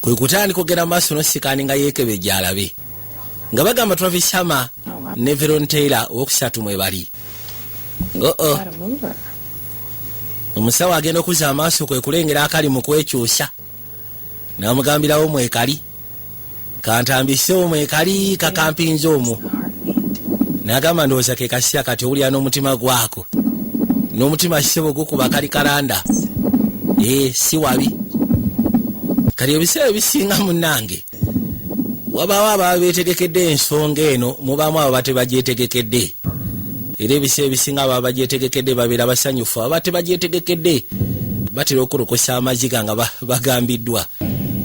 Kwe kutandika okugenda mu maaso n'osikaani nga yeekebejja alabe nga bagamba Travis Hama ne Veron Taylor owokusatu mwe bali. Oo, Gotta move her. omusawo agenda okuzza amaaso kwe kulengera akali mu kwekyusa, n'amugambirawo mwekali kantambise mwekali kakampinza omwo. Heartbeat. N'agamba, ndowooza ke kaseera kati owulira n'omutima gwako n'omutima ssebo gukuba kali kalanda. Ee, si wabi. Kati ebiseera ebisinga, munnange, wabaawo ababa beetegekedde ensonga eno, mubaamu abo batebagyetegekedde. Era ebiseera ebisinga ababa bagyetegekedde babeera basanyufu, aba tebagyetegekedde batera okulukusa amaziga nga bagambiddwa.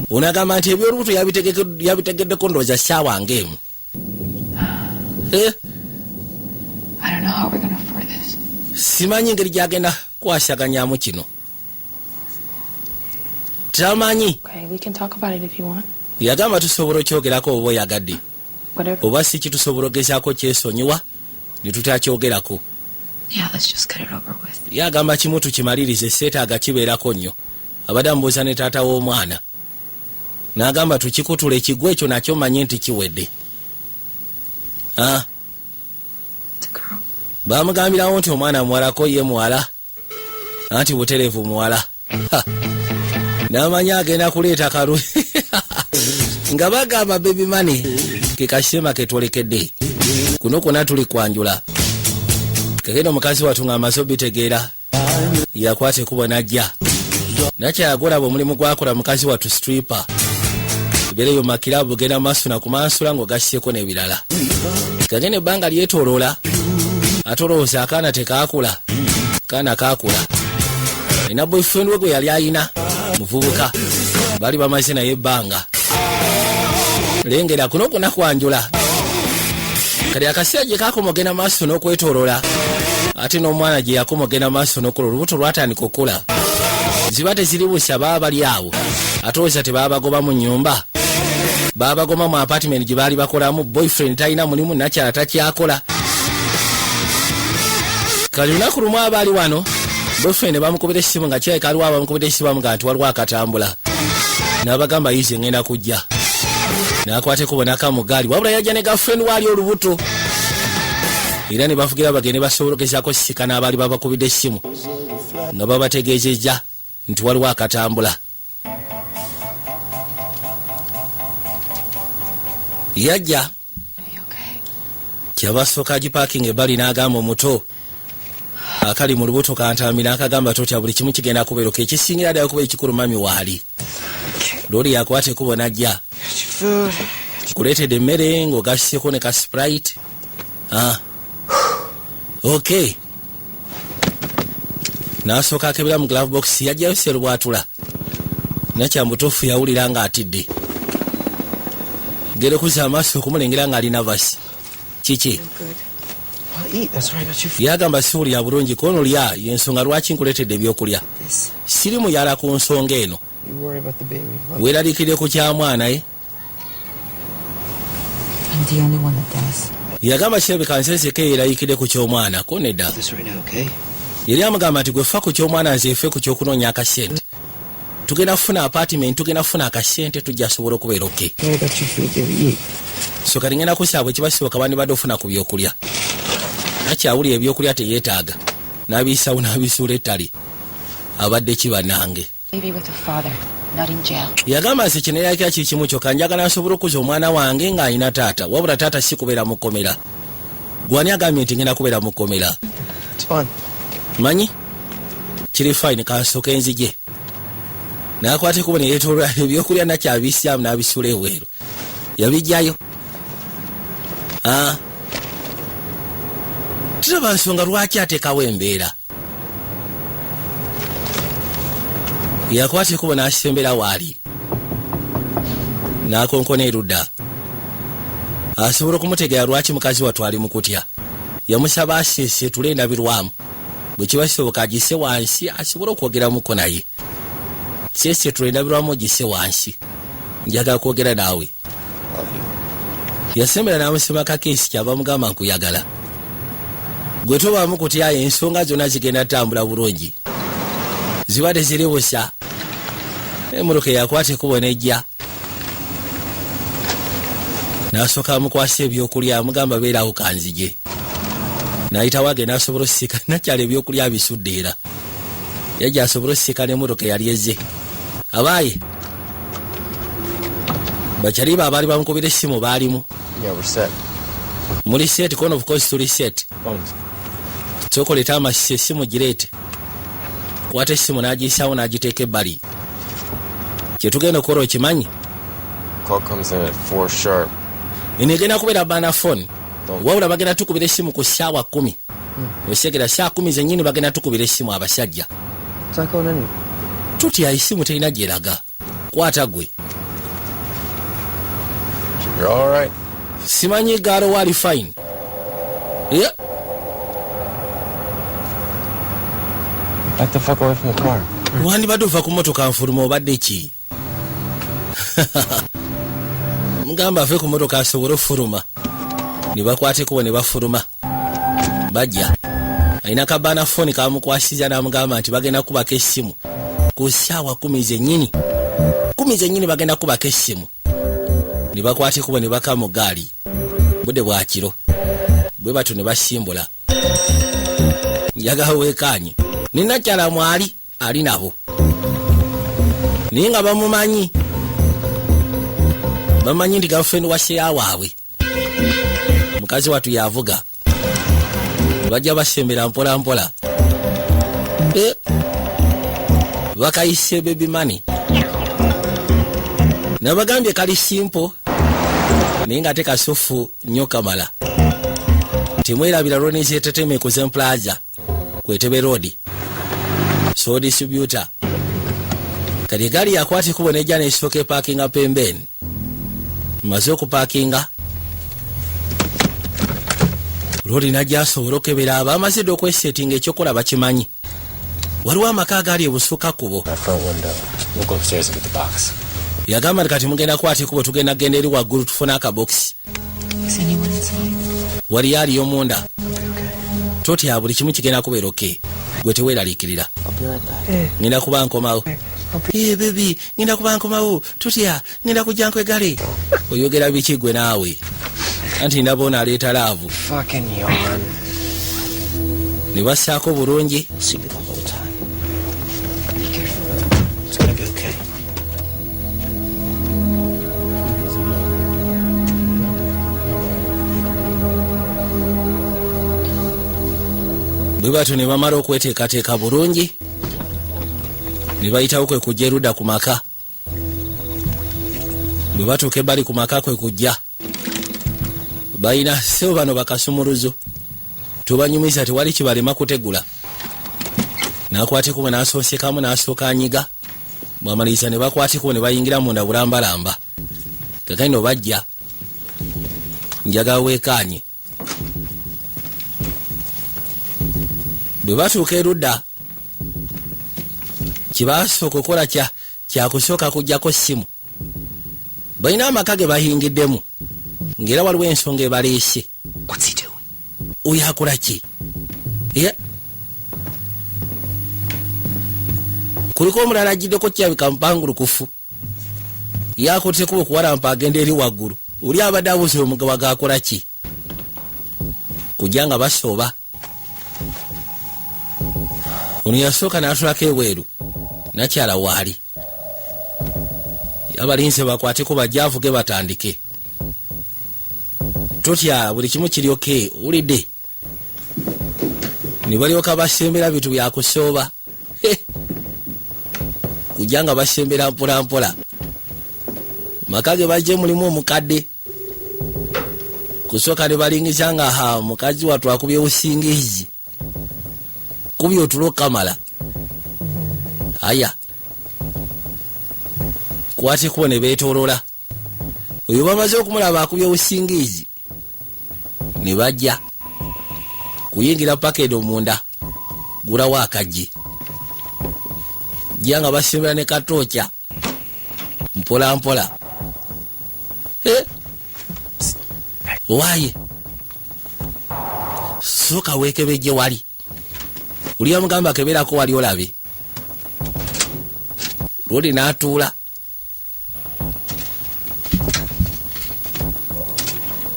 Ono agamba nti ebyolubuto yabitegeddeko ndowooza ssaawa ng'emu. Eh, I don't know how we're gonna afford this. Simanyi engeri gyagenda kwashaganyamu kino, tamanyi. Okay, we can talk about it if you want. Yagamba tusobola okyogerako oba oyagadde. Whatever. Oba si kitusobola ogezaako kyesonyiwa ne tutakyogerako. Yeah, let's just get it over with. Ye agamba kimu, tukimalirize, seetaaga kibeerako nnyo. Abadde amubuuza ne taata w'omwana, n'agamba tukikutula ekigwa ekyo nakyo manye nti kiwedde. Ah, It's a girl. Baamugambirawo nti omwana muwalako, ye muwala, anti butereevu muwala. Ha! N'amanyi agenda kuleeta kalu nga bagamba baby money ke kasema ketwolekedde kuno kwonna tuli kwanjula. Kagenda omukazi wattu ng'amaze obitegeera, yakwata ekubo n'ajja nakyagolaba omulimu gwakola. Mukazi wattu stripper, ebeereyo makirabu, genda maaso nakumansula ng'ogassieko n'ebirala. Kagenda ebbanga lyetoloola, ate olowooza akaana tekaakula? Kaana kaakula. Alina boyfriend we gwe yali ayina, muvubuka, baali bamaze naye ebbanga. Lengera kuno kwonna kwanjula. Kati akaseera gye kakoma ogenda maaso n'okwetoloola, ate n'omwana gye yakoma ogenda maaso n'okola, olubuto lwatandika okula, ziba teziri busa. Baba bali awo, ate olowooza tebabagoba mu nyumba, babagoma mu apartment gye baali bakolamu. Boyfriend talina mulimu, nakyala takyakola. Kati lunaku lumu abaali wano, boyfriend ne bamukubira essimu nga kirabika aliwo abamukubira essimu, bamugaa nti waliwo akatambula, n'abagamba yize ngenda kujja. N'akwata ekkubo n'aka mu gaali, wabula yajja ne girlfriend waali olubuto, era ne bavugira bagende basobola ogezaako sisika n'abaali babakubidde essimu nga babategeezezza nti waliwo akatambula. Yajja. Are you okay? Kyabasooka agipaakinga ebbali, n'agamba omuto akali mu lubuto kantambi, n'akagamba totya, buli kimu kigenda kubeeroka. Ekisingira ddala kuba ekikulu mami waali. Looli yakwata ekkubo n'ajja. Food. Kuleetedde emmere ng'ogasseko ne ka Sprite. Ah. Ok, n'asooka akebera mu glove box, yajjayo serubwatula. Nakyambutuufu yawulira ng'atidde, genda okuzza amaaso okumulengera ng'ali nervous. Kiki? Good. Well, eat. That's why I got you. Yagamba siwulira bulungi, kono lya, yensonga lwaki nkuleetedde ebyokulya. This. Siri muyala ku nsonga eno. You worry about the baby. Look, Weeraliikirire ku kyamwana ye. I'm the only one that does. Yagamba kirabika nsenseko eyeraliikidde ku ky'omwana, ko nedda. This right now, okay? Yali amugamba nti gwe fa ku ky'omwana, nze efe ku ky'okunoonya akasente. Tugenda kufuna apartment, tugenda kufuna akasente, tujja sobola okubeera okay. I got you food, baby. Eat. So kati ngenda kusaba bwe kiba bandibadde ofuna ku byokulya. Nakyawulira ebyokulya teyeetaaga, n'abiyisawo n'abisuula ettale. Abadde ki bannange? Baby with a father, not in jail. Yagamba nze kineerakira kiri kimu kyokka, njagala nsobole okuza omwana wange ng'alina taata, wabula taata si kubeera mu kkomera. Gwani agambye nti ngenda kubeera mu kkomera? It's fine. Manyi kiri fine, kansooke nzije. Nakwata ekubo neyetolwa ebyokulya, nakyabisyamu n'abisuula ebweru, yabijjayo. Ah. Tulaba nsonga lwaki ateekawo embeera. Yakwata ekubo n'asembera waali, n'akonkona erudda asobola okumutegeera lwaki mukazi wattu ali mu kutya. Yamusaba aseeseetule endabirwamu, bwe kiba kisoboka agise wansi asobole okwogeramuko naye. Seeseetula endabirwamu ogise wansi, njagala kwogera naawe. Love you. Yasembera n'amusema kakeesi, kyava mugamba nkuyagala gwe, tobaamu kutyayo, ensonga zonna zigenda tutambula bulungi, ziba teziri busa. Emmotoka yakwata ekubo nejja. N'asooka amukwasa ebyokulya, amugamba beerawo kanzije. N'ayitawo agenda asobola osisiika nakyala ebyokulya abisudde, era yajja asobole osisiika n'emmotoka eyali ezze. Abaaye bakyaliba abaali bamukubira essimu baalimu. Yeah, we're set. Muli set? Kono of course tuli set. Phones. Sooka oleete amasisi, essimu gireete. Kwata essimu n'agiyisaawo n'agiteeka ebbali. Kyetugenda okukola okimanyi? Call comes in at 4 sharp. Eno egenda kubeera burner phone, wabula bagenda tukubira essimu ku ssaawa 10. Osegera saa 10 zennyini bagenda tukubira essimu abasajja. It's not going anywhere. Tutya, essimu terina gyeraga. Kwata gwe. You're all right. Simanyi gaalo waali fine. Yeah. Back the fuck away from the car. Wandibadde ova ku motoka nfuluma. Obadde ki? Mugamba ave ku motoka asobole ofuluma. Ne bakwata ekubo ne bafuluma. Bajja alina ka burner phone kamukwasiza, n'amugamba nti bagenda kubako essimu ku ssaawa 10 zennyini, 10 zennyini bagenda kubako essimu. Ne bakwata ekubo ne baka mu gaali. Budde bwakiro bwe batyo ne basimbula. Njagala weekaanye ninakyala mwali ali nabo, naye nga bamumanyi, bamanyi nti girlfriend wa seya waabwe. Mukazi wattu yavuga, bajja basembera mpola mpola. Bakayise baby money. Nabagambye kali simple naye nga ate kasufu nnyo kamala. Temwerabira Ronis Entertainment ku Zen Plaza kwetebe Road, so distributor. Kati egaali yakwata ekubo nejja nesooka epaakinga pembeni. Maze okupaakinga, lori najja asobole okebera. Abamaze dde okwesetinga, ekyokola bakimanyi. Waliwo amaka agaali ebusukka kubo. That front window. We'll go upstairs and get the box. Yagamba nti kati mugenda kwata ekubo, tugenda genda eri waggulu tufune akabokisi. Is anyone inside? Waliyo aliyo munda? Totya, buli kimu kigenda kubeera okay, gwe teweeraliikirira. I'll be right back. Ngenda kuba nkomawo. Eh, baby, ngenda kuba nkomawo. Tutya, ngenda kujja nkwegale. Oyogera biki gwe naawe? Anti ndaba ono aleeta love. Fucking yawn. Ne bassaako bulungi. You'll see me the whole time. Be careful. It's gonna be okay. Bwe batyo ne bamala okweteekateeka bulungi ne bayitawo kwe kujja erudda ku maka. Bwe batuuka ebbali ku maka kwe kujja balina sebo bano bakasumuluzo tubanyumiza, tewali kibalema kutegula. N'akwata ekubo n'asoosekamu n'asooka anyiga. Bwamaliriza ne bakwata ekubo ne bayingira munda bulambalamba. Kakati no bajja, njagala weekaanye. Bwe batuuka erudda, kyebasooka okukola kyakusooka kuggyako ssimu. Balina amaka ge bayingiddemu ng'era waliwo ensonga ebaleese. What's he doing? Oyo akola ki? Ye? Kuliko omulala agiddeko, kirabika mupangulukufu. Yakutteko okuwalampa agenda eri waggulu. Oli abadde abuuza omugabo gakola ki, kujja nga basooba. Ono yasooka n'atulako ebweru. Nakyala waali abalinze bakwateko bajje avuge batandike. Totya, buli kimu kiryoke owulidde. Ne balyoka basembera bintu byakusooba. Kujja nga basembera mpolampola. Maka ge bajje mulimu omukadde. Kusooka ne balingiza nga ha mukazi wattu akubye busingizi kubye otulo kamala. Aya kwata ekubo ne beetolola. Oyo bamaze okumulaba akubye busingizi ne bajja kuyingira paka eno munda. Gulawo akaggi, jja nga basembera ne katookya mpola mpola. Eh, waaye sooka weekebejje wali. Oli amugamba keberako wali olabe. Lwoli n'atuula.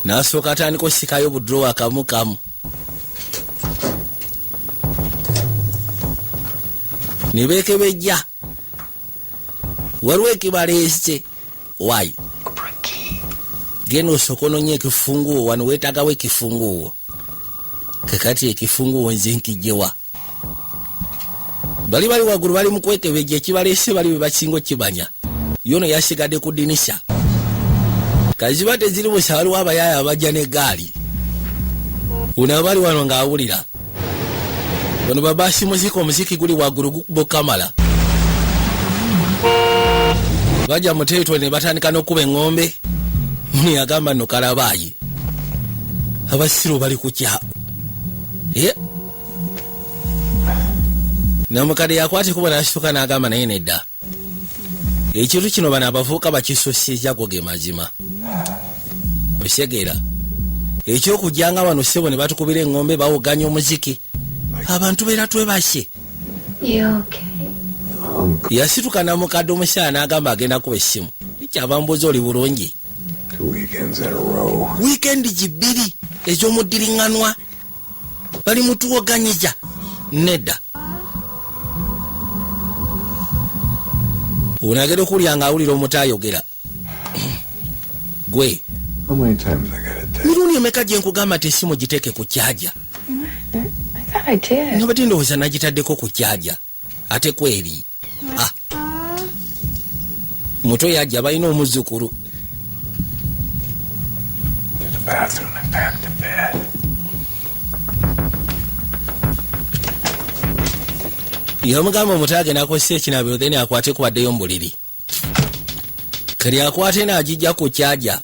N'asooka atandika osikayo budrawer kamu kamu, ne beekebejja, waliwo ekibaleese. Wayi, genda osooka ononye ekifunguwo. Wano weetagawo ekifunguwo. Kakati ekifunguwo nze nkijjewa? Bali bali waggulu, bali mu kwekebejja ekibaleese. Bali be basinga okibanya. Yono yasigadde ku ddinisa. Kaziba teziri busa. Waliwo abayaaya abajja n'eggaali. Uno abali wano ng'awulira bano babasi muziki, omuziki guli waggulu gukuba okamala. Bajja mu territory ne batandika n'okkuba eŋŋombe. Muno yagamba nno kalabaayi, abasiru bali kutya. Ye namukadde yakwata ekubo n'asituka n'agamba, naye nedda, ekintu kino bano abavubuka bakisusiza. Go ge mazima, osegeera ekyokujjanga wano ssebo ne batukubira eŋŋombe, bawoganya omuziki, abantu beera twebase. You okay? Yasituka namukadde omukyala n'agamba agenda kuba essimu. Likyabambuuza, oli bulungi? 2 weekends in a row. Wiikendi gibiri ez'omuddiriŋŋanwa bali mutuwoganyiza. Nedda, ono agenda okuwulira nga awulira omuto ayogera gwe. How many times I gotta tell you? Mirundi emeka gye nkugamba nti essimu giteeke ku charger? I thought I did. Nabadde ndowooza nagitaddeko ku charger, ate kweri. Ah. Muto yajja, balina omuzzukulu. To the bathroom and back to bed. Yamugamba omuto agenda akozesa ekinabiro, then akwate kubaddeyo mu buliri. Kati akwate naagijja ku charger.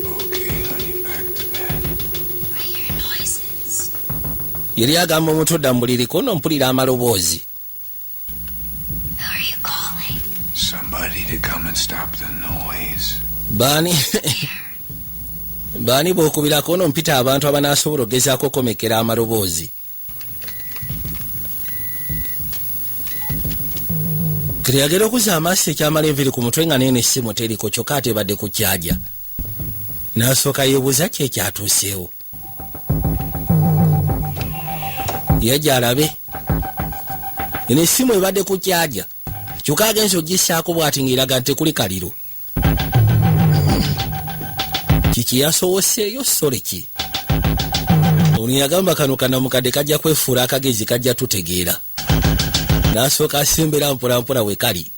Okay, honey, back to bed. I hear noises. Yali agamba omuto, dda mu buliri, kono mpulira amaloboozi. Who are you calling? Somebody to come and stop the noise. Baani baani bwokubirako? Ono mpita abantu abanaasobola okugezaako okomekera amaloboozi. Kati yagenda okuzza amaaso ekyamala enviri ku mutwe nga neeno essimu teriko, kyokka ate ebadde ku charger. N'asooka yeebuuza ki ekyatuuseewo. Yajja alabe eno essimu ebadde ku charger, kyokka agenza ogissaako bw'ati ng'eraga nti tekuli kaliro. Kiki yasowoseeyo sole ki? Ono yagamba kano kanamukadde kajja kwefuula akagezi, kajja tutegeera. N'asooka asembera mpolampola we kali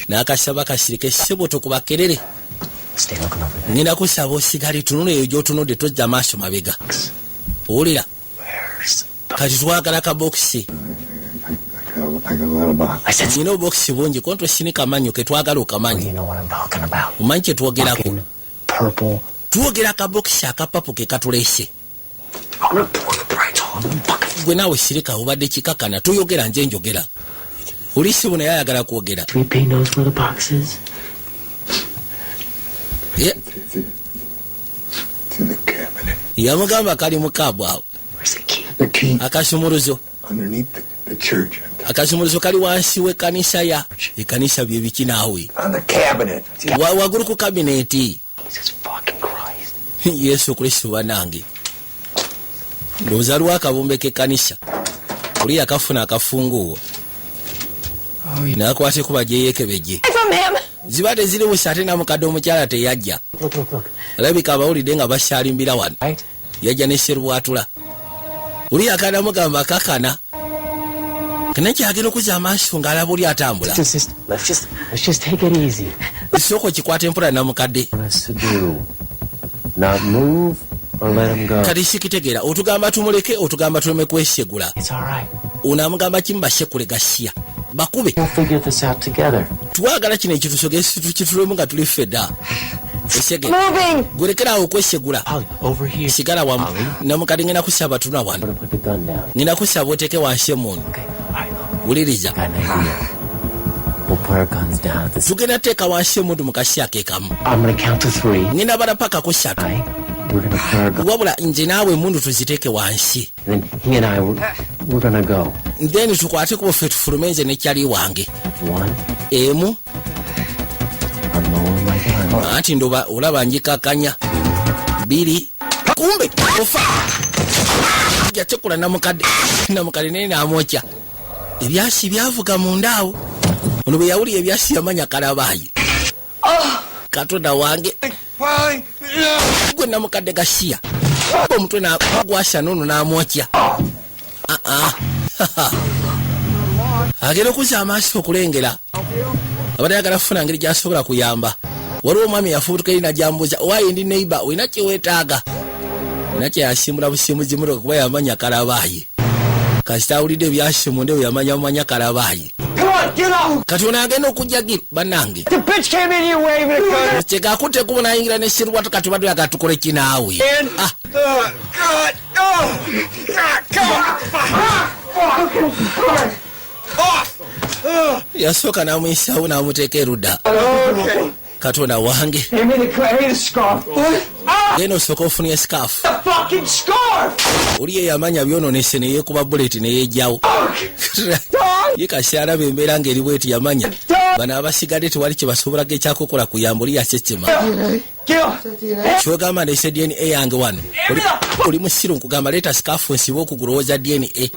n'akasaba kasirike, ssebo tokuba kerere. Stay looking over there. Ngenda kusaba osigale tunula eyo gy'otunudde, tojja maaso mabega, owulira? Where's the... Kati twagala kabokisi. I got a lot of boxes. I said, Nina obokisi bungi, konto sinika manyo ketwagala okamanyi. You know what I'm talking about. Omanyi kyetwogerako? Fucking purple. Twogera akabokisi akapurple ke katulese. I'm gonna pour the brights on them. Fucking Gwe naawe sirika, obadde kikakana, toyogera, nje njogera. Olisi naye ayagala kwogera. 3P knows where the box is. It's in the cabinet. Yamugamba kali mu kaabu awo. Where's the key? The key Akasumuluzo. underneath the church. Akasumuluzo kali wansi w'ekkanisa ya ekkanisa byebiki naawe. On the cabinet. Waggulu ku kabineeti. Jesus fucking Christ. Yesu Kristo banange, ndowooza aliwo akabumbe k'ekkanisa. Oli yakafuna akafunguwo n'akwata ekuba gyeyekebejje. From him. Ziba teziri busa, ate namukadde omukyala teyajja. Look, look, look. Alabika abawulidde nga basyalimbira wano. Right? Yajja ne serubwatula. Oli akana mugamba kakana kana kyagenda okuzza amaaso ng'alaba oli atambula. Just, let's just take it easy. Sooka okikwata empola, namukadde. What us to do? Not move or let him go? Kati sikitegeera, otugamba tumuleke, otugamba tuleme kwesegula? It's all right. Ono amugamba kimu, basekule gasiya bakube. We'll figure this out together. Twagala kino ekintu tukitulemu nga tuli ffedda esege. Moving. Gwerekeraawo okwesegula. Holly, over here. Sigala wamu. Holly, Namukadde, ngenda kusaba, tuna wano. I'm gonna put the gun down. Ngenda kusaba oteeke wansi emundu. Okay. All right, look. Wuliriza. Got an idea. We'll put our guns down at the. Tugenda teeka wansi emundu mu kasi ke kamu. I'm gonna count to 3. Ngenda bala paka ku ssatu. We're gonna put our guns. Wabula nze naawe emundu tuziteeke wansi. And then he and I, we're gonna go. Then tukwate kubo ffe tufulume, nze nekyali wange. One. Emu. I'm lowering my gun. Anti ndoba olaba njikakanya biri kumbe ofa yatekula namukadde, namukadde naye namwokya. Ebyasi byavuga mundaawo. Ono bwe yawulira ebyasi yamanya kalabaayi. Katonda wange, gwe namukadde gasiya omutwe nagwasa nono namwokya. Aa, agenda okuzza amaaso okulengera abadde ayagala kufuna ngeri gyasobola kuyamba. Waliwo omwami yafubutuka eri najambuza, "Owaayi, ndi neighbor, olina kyeweetaaga?" Nakye yasimbula busimbuzi mutoka kuba yamanya kalabaayi. Kasita awulidde ebyasi munda eyo yamanya mumanya kalabaayi. Come on, get off! Kati ono agenda okujja gi bannange. The bitch came in here waving a gun. Kyekakutte kuba nayingira nesirwatu. Kati badde oyagala tukole kinaawe? Ah. God! Oh! God, come on! Fuck! Off! Yasooka n'amuyisaawo n'amuteeka erudda. Okay. Katonda wange. Hand me the scarf. What? Ah! Genda osooka ofunye scarf. The fucking scarf! Oli ye yamanya byononese neyeekuba bullet neyejjawo. Fuck! Dog! Ye kasi alaba embeera ng'eri bweti yamanya Dog! bano abasigadde tewali kye basobolako ekyakukola kuyamba. Oli yasesema. Gil! Kyogamba ndese DNA yange wano? Oli musiru, nkugamba leeta scarf nsibe okugulowooza DNA.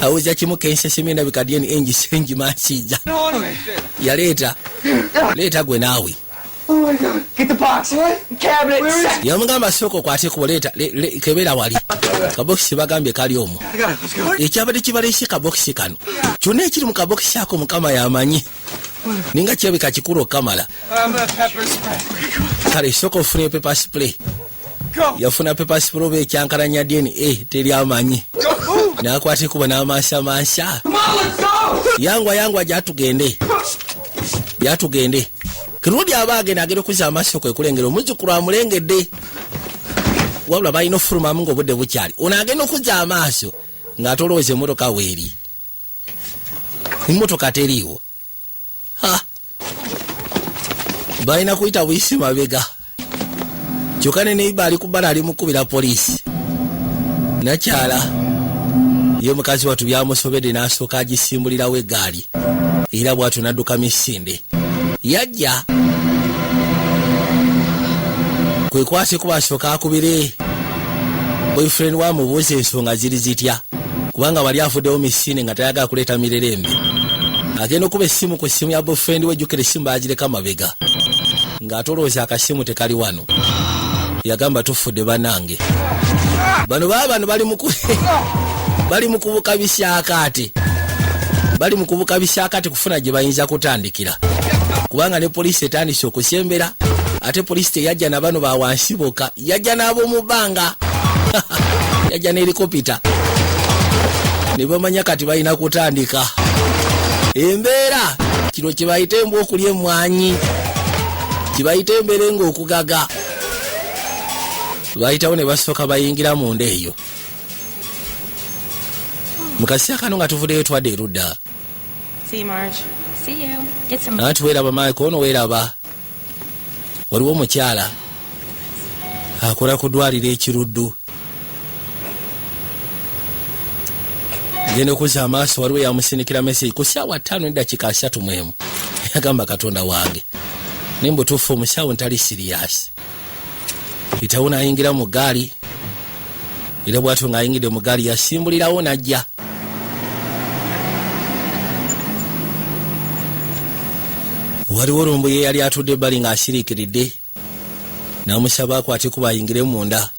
Awuza kimu kensesemye endabika DNA ngise ngimansiija. Yaleeta, leeta gwe naawe. Oh my God. Get the box. What? Cabinet. Yamugamba sooka okwate kubo, leeta kebera wali kabokisi bagambye kali omwo. I got it. Let's go. Ekyabadde kibaleese kabokisi kano, kyonna ekiri mu kabokisi ako mukama yamanyi, ninga kirabika kikulu okamala. I'm gonna pepper spray. Kale sooka ofune pepper spray. Go. Yafuna pepper spray oba ekyankalanya DNA teri amanyi. Go. Move. N'akwata ekubo n'amansamansa. Come on, let's go. Yangwa yangwa, gyatugende byatugende. Kirudi aba agenda, agenda okuzza amaaso kwe kulengera omuzzukulu amulengedde, wabula balina ofulumamu ng'obudde bukyali. Ono agenda okuzza amaaso ng'atolowooza emmotoka weeri, emmotoka teriiwo. Ha, balina kuyita buyisi mabega. Kyokka ne neighbor ali ku bbala ali mukubira poliisi. Nakyala ye mukazi wattu byamusobedde n'asooka agisimbulirawo eggaali era bw'atyo n'adduka misinde. Yajja kwe kwase kuba asooka akubire boyfriend wamubuuza ensonga ziri zitya, kubanga wali avuddewo misinde nga tayagala kuleeta mirerembe. Agenda okuba essimu ku ssimu ya boyfriend we, jjukira essimu baagireka mabega, ng'atolowooza akasimu tekali wano. Yagamba, "Tufudde bannange." Bano baba bano bali mu kubuka bisyakaate, bali mu kubuka bisyakaate kufuna gye bayinza kutandikira, kubanga ne poliisi etandise okusembera. Ate poliisi teyajja na bano ba wansi bokka, yajja n'ab'omu bbanga, yajja n'helicopter ne bamanya kati balina kutandika embeera. Kino kye bayita embwa okulya emmwanyi, kibayita embeera ng'okugaga. Bayitawo ne basooka bayingira munda eyo. Mu kaseera kano nga tuvuddeyo twadde erudda. See you, Marge. See you. Get some. Anti weeraba Mike ono, weeraba waliwo omukyala akola ku ddwaliro ekiruddu. Genda okuzza amaaso waliwo yamusindikira message ku ssaawa 5:31. Yagamba, "Katonda wange, naye mbutuufu omusawo ntali serious." Itawo n'ayingira mu gaali era bwatyo ng'ayingidde mu gaali yasimbulirawo n'ajja. Waliwo olumbu ye yali atudde ebbali ng'asiriikiridde, n'amusaba akwate kuba ayingire munda.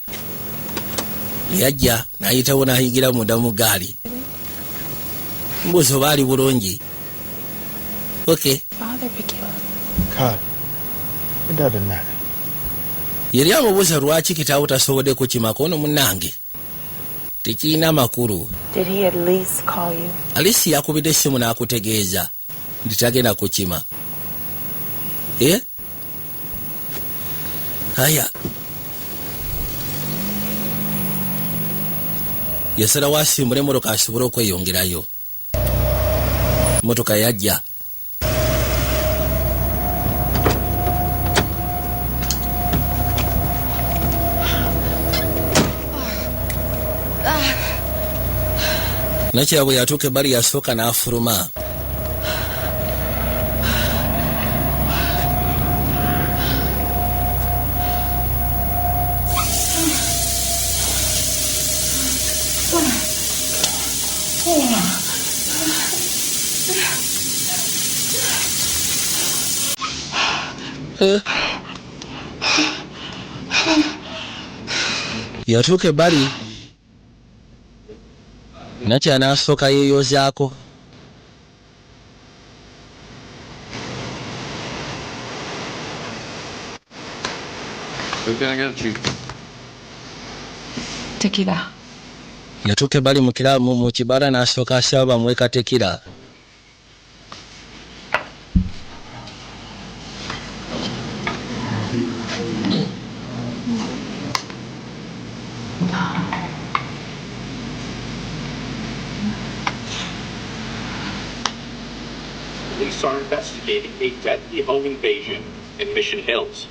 Yajja n'ayitawo n'ayingira munda mu gaali. Mbuuzi oba ali bulungi. Ok. Father pick you up. God, it doesn't matter. Yali amubuuza lwaki kitaawo tasobodde kukimako. Ono munnange tekirina makulu. Did he at least call you? At least yakubidde essimu n'akutegeeza nti tagenda kukima? E aya, yasalawo asimbule emotoka asobole okweyongerayo. Emotoka yajja. Nakira bwe yatuuka ebbali yasooka n'afuluma. Yatuuka ebbali nakya n'asooka yeeyozaako. Who's gonna get you? Tequila. Yatuuka ebbali mu kiramu mu kibala n'asooka asaba bamuwe ka tequila. Police are investigating a deadly home invasion in Mission Hills.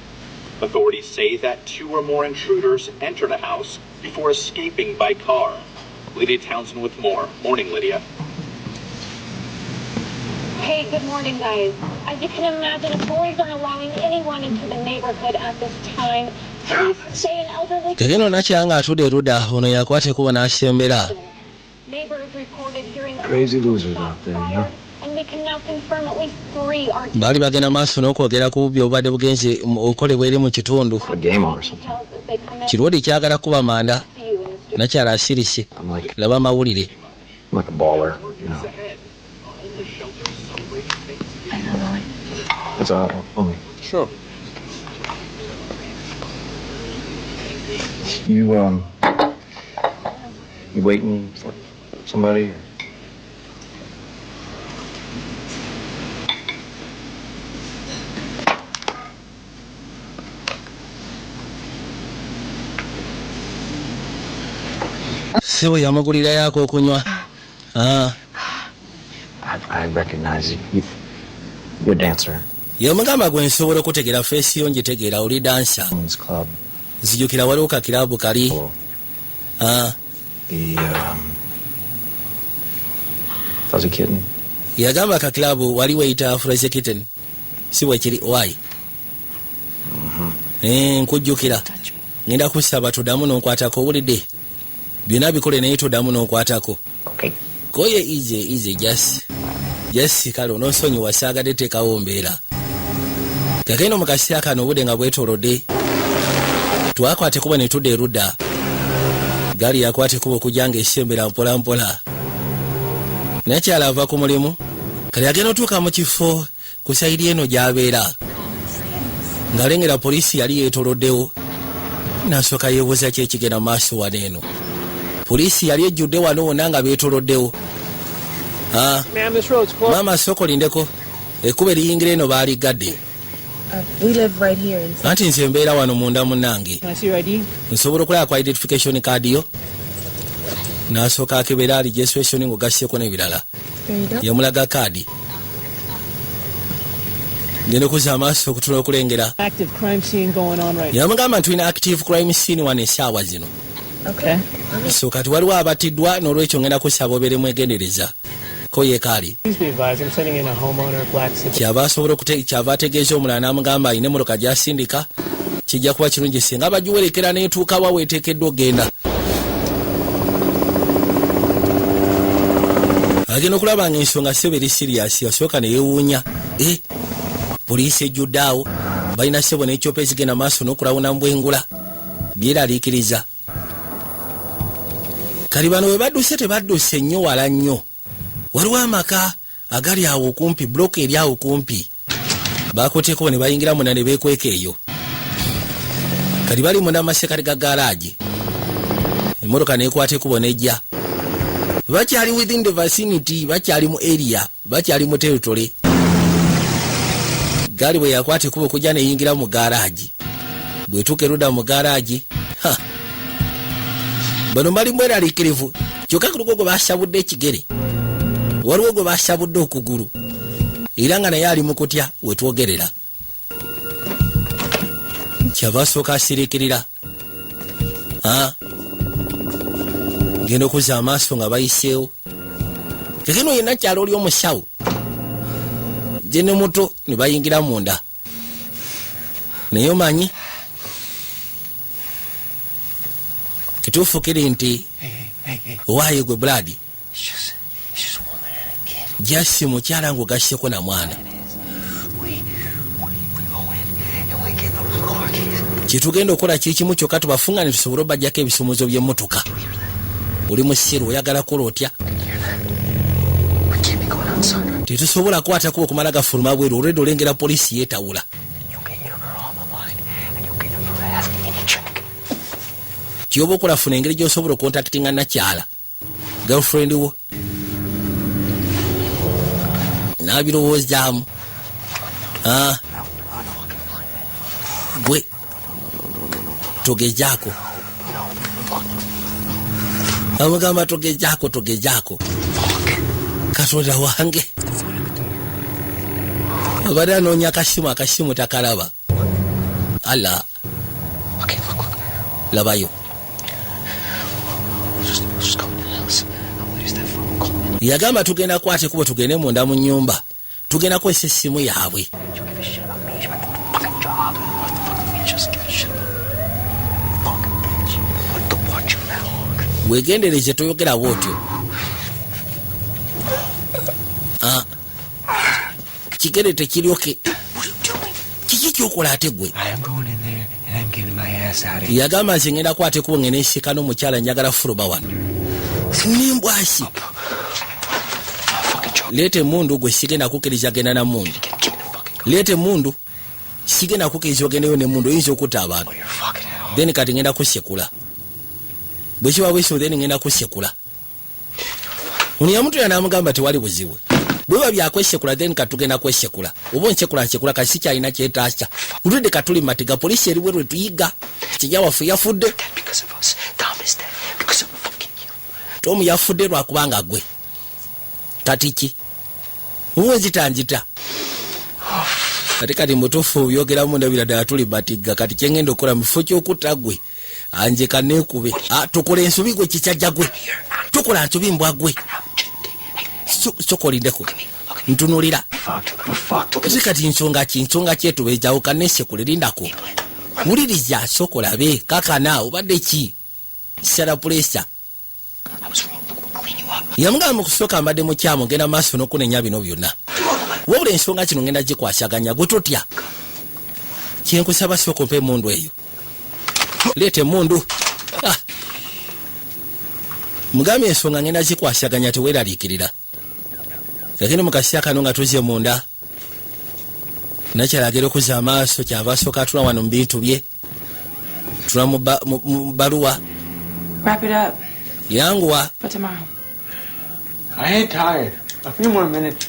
Authorities say that two or more intruders entered a house before escaping by car. Lydia Townsend with more. Morning, Lydia. Hey, good morning, guys. As you can imagine, authorities aren't allowing anyone into the neighborhood at this time. Police say an elderly Kekeno nakyala ng'atudde erudda ono yakwata ekkubo n'asembera. neighbors reported hearing Crazy losers out there, you know? and we can now confirm at least three are Baali bagenda maaso n'okwogera ku bubbi obubadde bugenze okolebwa eri mu kitundu. A game on or something. tells as they come in Kirwodi kyagala kuba manda. to you in the studio. Nakyala asirise. I'm like, Laba amawulire. I'm like a baller, you know. It's only. Sure. You you waiting for somebody? Or? Ssebo yamugulirayo ak'okunywa. Ah, I recognize you. You're a dancer. Yamugamba gwe nsobola okutegeera face yo ngitegeera oli dancer. Women's club. Nzijukira waliwo kakiraabu kali. Oh, Ah, the Fuzzy Kitten. Yagamba kakiraabu wali weyita Fuzzy Kitten. Si bwe kiri wayi? Eh, nkujjukira. Ngenda kusaba tuddamu n'onkwatako owulidde. Byonna bikole naye toddamu n'onkwatako. Okay. Koye easy easy just kale ononsonyiwa saagadde teekawo mbeera. Kakeno mu kaseera kano obudde nga bwetoolodde twakwata ekkubo ne tudda erudda. Gaali yakwata ekkubo okujja ng'esembera mpola mpola. Nakyala ava ku mulimu kale agenda otuuka mu kifo ku side eno gy'abeera ng'alengera poliisi yali yeetooloddewo n'asooka yeebuuza ki ekigenda mu maaso wano eno. Poliisi yali ejjudde wano wonna nga beetooloddewo. Ah, Ma'am, this road's closed. Maama sooka olindeko ekkubo eriyingira eno baaligadde. We live right here in Anti nze mbeera wano munda munnange. Can I see your ID? Nsobola okulaba ku identification card yo? N'asooka akebera registration ng'ogasseko n'ebirala. There you go. Yamulaga kaadi. Ngenda okuzza amaaso okutula okulengera. Active crime scene going on right Yamugamba nti tulina active crime scene wano essaawa zino. Okay. So kati waliwo abatiddwa n'olwekyo ngenda kusaba obeere mwegendereza ko yekaali. Please be advised, I'm sending in a homeowner, black sedan. Kyava ategeeza omulala n'amugamba alina emmotoka gy'asindika kijja kuba kirungi singa bagiwerekera n'etuuka wa weeteekeddwa okgenda. Agenda okulaba nga ensonga sebo eri serious yasooka ne yeewuunya e poliisi ejjudde awo balina sebo n'ekyopa ezigenda maaso n'okulawuna mu bwengula byeraliikiriza. Kali bano bwe badduse tebadduse nnyo wala nnyo waliwo amaka agali awo okumpi block eri awo kumpi bakutteko ne bayingira munda ne beekweka eyo. Kali bali munda mu masekati ga garage emmotoka neekwata ekkubo nejja bakyali within the vicinity bakyali mu area bakyali mu territory. Gaali bwe yakwata ekkubo okujja neyingira mu garage bwetuuka erudda mu garage ha bano bali mweraliikirivu kyokka kuliko gwe basabudde ekigere waliwo gwe basabudde okugulu era nga naye ali mu kutya wetwogerera kyava asooka asiriikirira. Ah. Ngenda okuzza amaaso nga bayiseewo kekeno yenna kyalo oli omusawo gye ne muto ne bayingira munda naye omanyi kituufu kiri nti owaaye gwe Brad just mukyala ng'ogasseko na mwana. Car keys. Kyetugenda okukola kiri kimu kyokka, tubafunga ne tusobole obajjako ebisumuzo by'emmotoka. Oli musiru, oyagala kukola otya? We can't be going outside, right? Tetusobola kukwatako okumala gafuluma bweru olwedde, olengera poliisi yeetawula. You get your girl on the line, and you get her ass in check. Kyoba okola, funa engeri gy'osobola ocontactinga nakyala girlfriend wo n'abirowoozaamu. Ah, gwe togezaako, amugamba togezaako, togezaako. Katonda wange, abadde anoonya akasimu, akasimu takalaba ala. Okay, look, look. Labayo. Let's just go in the house. I'll use that phone call. Yagamba tugenda kwata ekubo tugende munda mu nyumba, tugenda kwesa essimu yaabwe. You don't give a shit about me. It's my fucking job. What the fuck? You just give a shit about fucking bitch. What the watch your mouth. Wegendereze, toyogera bwotyo. Ah. Kigere tekiryoke. What are you doing? Kiki kyokola ate gwe? I am going in there and I'm getting my ass out of here. Yagamba nze ngenda kwata ekubo ngende nsika n'omukyala, njagala fuluba wano nimbwasi. Fucking joke. Leeta emundu gwe, sigenda kukkiriza genda na mundu. Give me the fucking gun. Leeta emundu, sigenda kukkiriza ogendeyo nemundu, oyinza okutta abantu. Oh, you're fucking hell. Then kati ngenda kusekula bwe kiba bwekyo, then ngenda kusekula. Ono yamutwera n'amugamba tewali buzibu, bweba byakwesekula, then katugenda kwesekula oba onsekula nsekula, kasi kyalina kyetaasa olwedde katuli matiga, poliisi eri bweru etuyiga, kijja waffe yafudde. Dead because of us. Tom is dead because of fucking you. Tomu yafudde lwakubanga gwe. Kati ki oba nzitanzita ate kati mutuufu byogeramu ndabira ddala tuli batigga. Kati kyengenda okukola mu kifo kyokutta gwe anje kaneekube. Ah, tukola ensobi gwe, kikyajja gwe, tukola nsobi mbwa gwe. Soka olindeko, ntunulira. Fucked. We're fucked. Look at Ate kati nsonga ki, nsonga kyetubeezawo kanesekule, lindako, wuliriza, soka olabe kakana obadde ki sala pressure. I was wrong. Look, we'll clean you up. Yamugamba mu kusooka mbadde mukyamu, ngenda maaso n'okunenya bino byonna, wabula ensonga kino ngenda gikwasaganya, gwe totya. Kyenkusaba sooka ompa emundu eyo, leeta emundu. Ah. Mugambye ensonga ngenda zikwasaganya, teweeraliikirira. Lakini mu kaseera kano nga tuzye munda, nakyalagera okuzza amaaso, kyava asooka atula wano mu bintu bye, tula mu baluwa. Wrap it up Yanguwa. for tomorrow. I ain't tired. A few more minutes.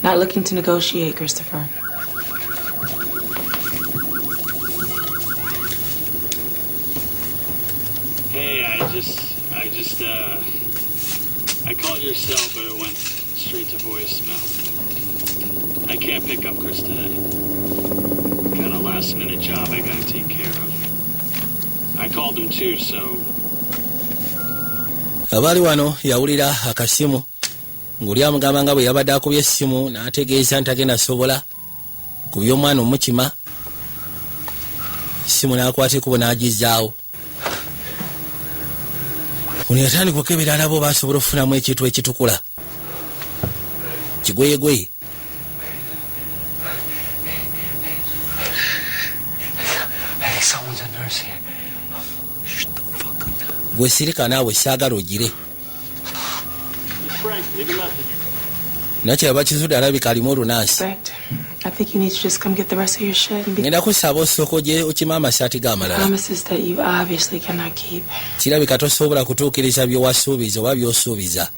Not looking to negotiate, Christopher. Hey, I called your cell, but it went straight to voicemail. I can't pick up Chris today. Got a last minute job I gotta take care of. I called him too, so Abaali wano yawulira akasimu ng'oli amugamba nga bwe yabadde akubye essimu n'ategeeza nti agenda sobola ku by'omwana omukima simu, n'akwata ekubo n'agizaawo. Ono yatandika okebera alaba oba asobola okufunamu ekintu ekitukula kigweyegweye. I think someone's a nurse here. Shut the fuck up. Gwe sirika naawe, saagala ogire. It's Frank. Leave a message. Nakyaba kizudde alabika alimu olunaasi. Respect. I think you need to just come get the rest of your shit and be Ngenda kusaba osooka ogye okima amasaati g'amalala. promises that you obviously cannot keep. Kirabika tosobola kutuukiriza byewasuubiza oba by'osuubiza.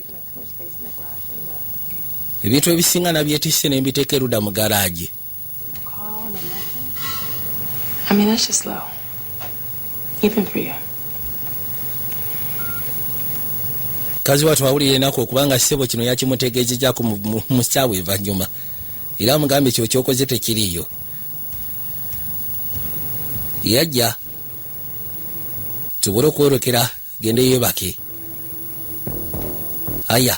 Ebintu ebisinga nabyetisse ne mbiteeka erudda mu garagi. I mean, that's just low. Even for you. Kazi watu awulira enaku okubanga ssebo kino yakimutegeezejjako mu ssaawa evannyuma, era amugambye kyo kyokoze tekiriiyo. Yajja tusobole okwolekera gende yeebake aya.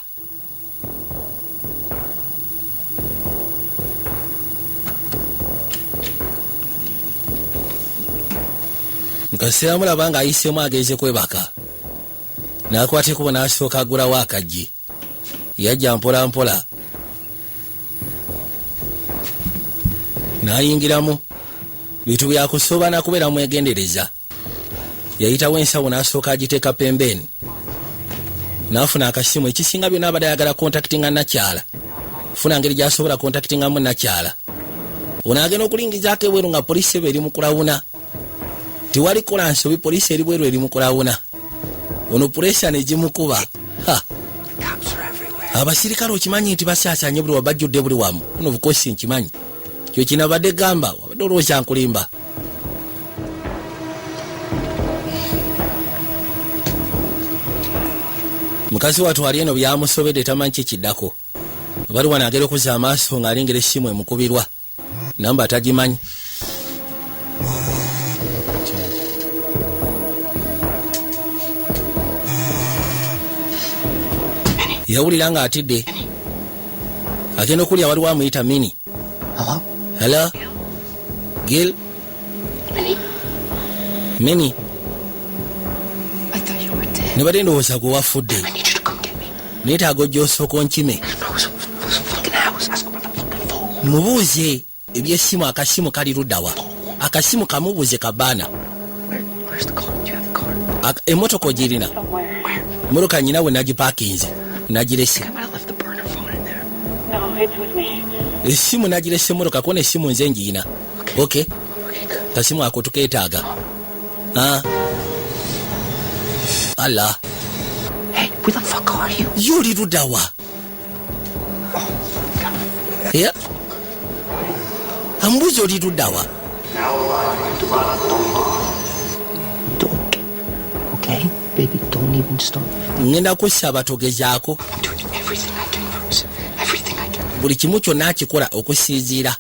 Mukaseera mulaba ng'ayiseemu agenze kwebaka, n'akwata ekubo n'asooka agulawo akaggi, yajja mpola mpola n'ayingiramu. Bintu byakusooba nakubeera mwegendereza. Yayitawo ensawo n'asooka agiteeka pembeeni, n'afuna akasimu. Ekisinga byonna, abadde ayagala contactinga nakyala, funa ngeri gy'asobola contactingamu nakyala. Ono agenda okulingizaako ebweru nga poliisi eba eri mu kulawuna. Tewali kola nsobi, poliisi eri bweru eri mu kulawuna. Ono pressure negimukuba. Ha! Cops are everywhere. Abasirikale okimanyi nti basaasanye buli wabajjudde buli wamu. Ono bukosi nkimanyi kyo kinabadde gamba wabadde olowooza nkulimba. Mukazi wattu ali eno byamusobedde, tamanyi kikiddako. Bali wano, agenda okuzza amaaso ng'alengera essimu emukubirwa, namba tagimanyi. Yawulira ng'atidde, agenda okulya waliwo amuyita Mini. Hello? Hello, Gil. Minnie? Mini. I thought you were dead. Ne badde ndowooza gwe wafudde. I need you to come get me. Neetaaga ojja osooka onkime. I was fucking house. Ask about the fucking phone. Mubuuze ebyessimu, akasimu kali luddawa? Akasimu kamubuuze kabaana. Where's the car? Do you have the car? Emmotoka ogirina? Somewhere. Motoka nyina we nagipaakinze, nagirese. I might have left the burner phone in there. No, it's with me. Essimu nagirese motoka, kona essimu nze ngiyina. Ok. Okay, good. Kasimu ako tukeetaaga. Ah. Ala. Hey, where the fuck are you? Ye oli luddawa? Yeah. Amubuuza oli luddawa. Don't. Okay? Baby, don't even start. Ngenda kusaba togezaako. I'm doing everything I can for us. Everything I can. Buli kimu kyonna akikola okusinziira,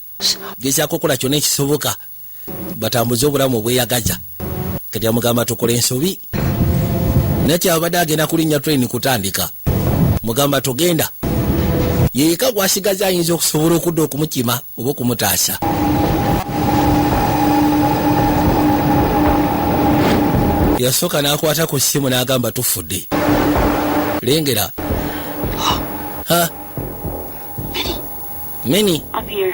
gezaako okukola kyonna ekisoboka batambuze obulamu obweyagaza. Kati amugamba tukola ensobi, nakyabadde agenda kulinnya train kutandika, mugamba togenda yeyeka gwasigaza ayinza okusobola okudda okumukima oba okumutaasa. Yasooka n'akwata ku ssimu n'agamba tufudde. Lengera ha Mini. I'm here.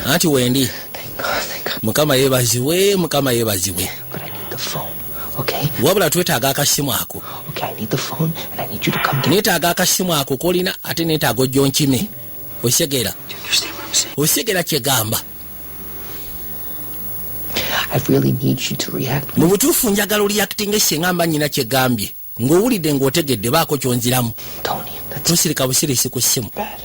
Anti wendi. Thank God, thank God. Mukama yeebazibwe, Mukama yeebazibwe. But I need the phone. Okay? Wabula twetaaga akasimu ako. Okay, I need the phone and I need you to come get Neetaaga akasimu ako kolina, ate neetaaga ojja onkime. Osegeera? Do you understand what I'm saying? Osegeera kyegamba? I really need you to react. Mu butuufu njagala oreactinga esinga mba nyina kyegambye ng'owulidde ng'otegedde, baako kyonziramu. Tony, that's Tosirika busirisi ku ssimu. bad.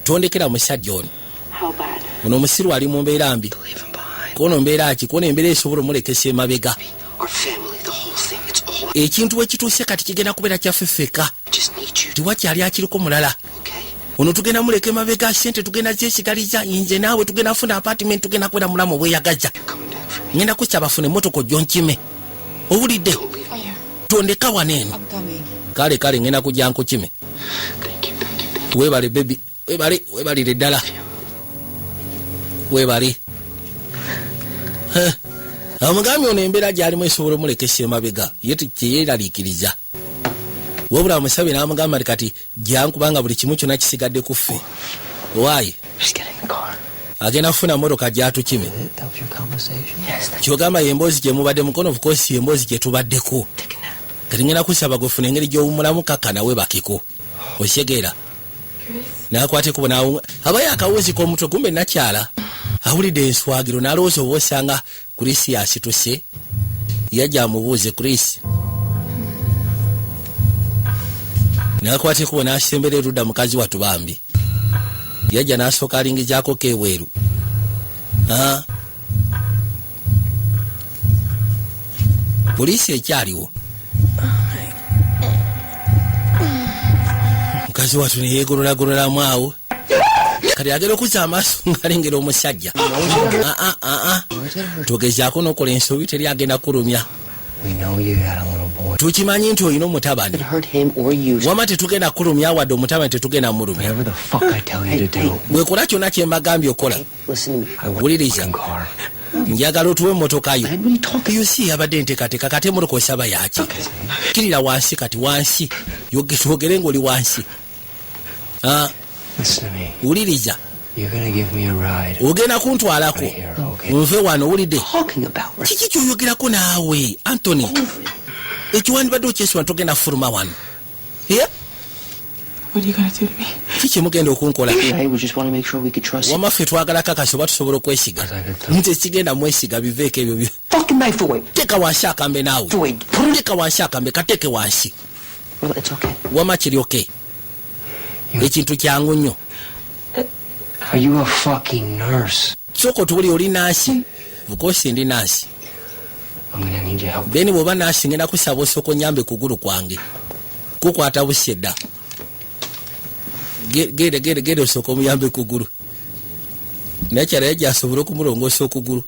Tondekera musajja ono. How bad? Ono omusiru ali mu mbeera mbi. To leave him behind. Kono mbeera ki? Kono embeera esobola omulekesa emabega. Our family, the whole thing, it's all. Ekintu bwe kituuse kati kigenda kubeera kyaffe ffekka. I just need you, Tiwakyali akiriko mulala. okay? Ono tugenda muleka emabega, sente tugenda zesigaliza nze naawe, tugenda funa apartment, tugenda kubeera mulamu obweyagaza. You're coming back for me. Ngenda kusaba funa emmotoka ojjo nkime, owulidde? Don't leave me here. Tondeka wano eno. I'm coming. Kale kale, ngenda kujja nkukime. Thank you, thank you, thank you. Weebale baby, weebale, weebalire ddala, weebale. Omugambye ono embeera gyalimu esobola omulekesa emabega, ye kyeyeraliikiriza. Wabula amusabye n'amugamba nti kati jangu, kubanga buli kimu kyonna kisigadde ku ffe. Waayi. Just get in the car. Agenda kufuna motoka gyatukime. That was your conversation? Yes, that's Kyogamba yemboozi gye mubadde mukono? Of course, yemboozi gye tubaddeko. Take a nap. Kati ngenda kusaba gwefuna engeri gy'owummulamu, kakka nawe bakiko, osyegeera? Nakwata ekubo nawu abayo akawuzi k'omutwe. Kumbe nakyala awulidde enswagiro n'alowooza oba osanga Chris asituse, yajja amubuuze Chris. Nakwata ekubo n'asembera erudda. Mukazi wattu bambi yajja n'asooka alingizaako kebweru. Ah. Poliisi ekyaliwo. Mukazi wattu neyegololagololamu awo. Kati agenda okuzza amaaso ng'alengera omusajja. Ah, ah, ah, ah. Togezaako n'okola ensobi, teri agenda kulumya. We know you got a little boy. Tukimanyi nti olina omutabani. It hurt him or you. Wama tetugenda kulumya wadde omutabani, tetugenda mulumya. Whatever the fuck I tell you to do. Bwekola kyonna kye mbagambye okola. Listen to me. I want Wuliriza. a car. Njagala otuwe emmotoka yo. Man, what are you talking? Eyo si yabadde enteekateeka. Kati emmotoka osaba yaki? Kirira wansi kati, wansi. Twogere ng'oli wansi. Ah, Listen to me. wuliriza. You're gonna give me a ride. Ogenda kuntwalako Here, okay? nve wano, owulidde? Talking about right. Kiki kyoyogerako naawe, Antony? Ekyo wandibadde okyesiwa, togenda fuluma wano. Yeah? What are you gonna do to me? Kiki mugenda okunkola? Right? We just want to make sure we could trust you. Wama ffe twagala kakasi oba tusobola okwesiga. Nti ekigenda mwesiga, biveeko ebyo Fucking knife away. Teeka wansi akambe naawe. Away. Put it. Teeka wansi akambe, kateeke wansi. Well, it's okay. Wama kiryoke, ekintu kyangu nnyo. Are you a fucking nurse? Sooka otubuli, oli naasi? Of course ndi naasi. I'm gonna need your help. Then bw'oba naasi, ngenda kusaba osooka onyambe kugulu kwange kukwata busi edda. Genda, genda, genda osooka omuyambe kugulu. Nakyala yajja asobole okumulongoosa okugulu.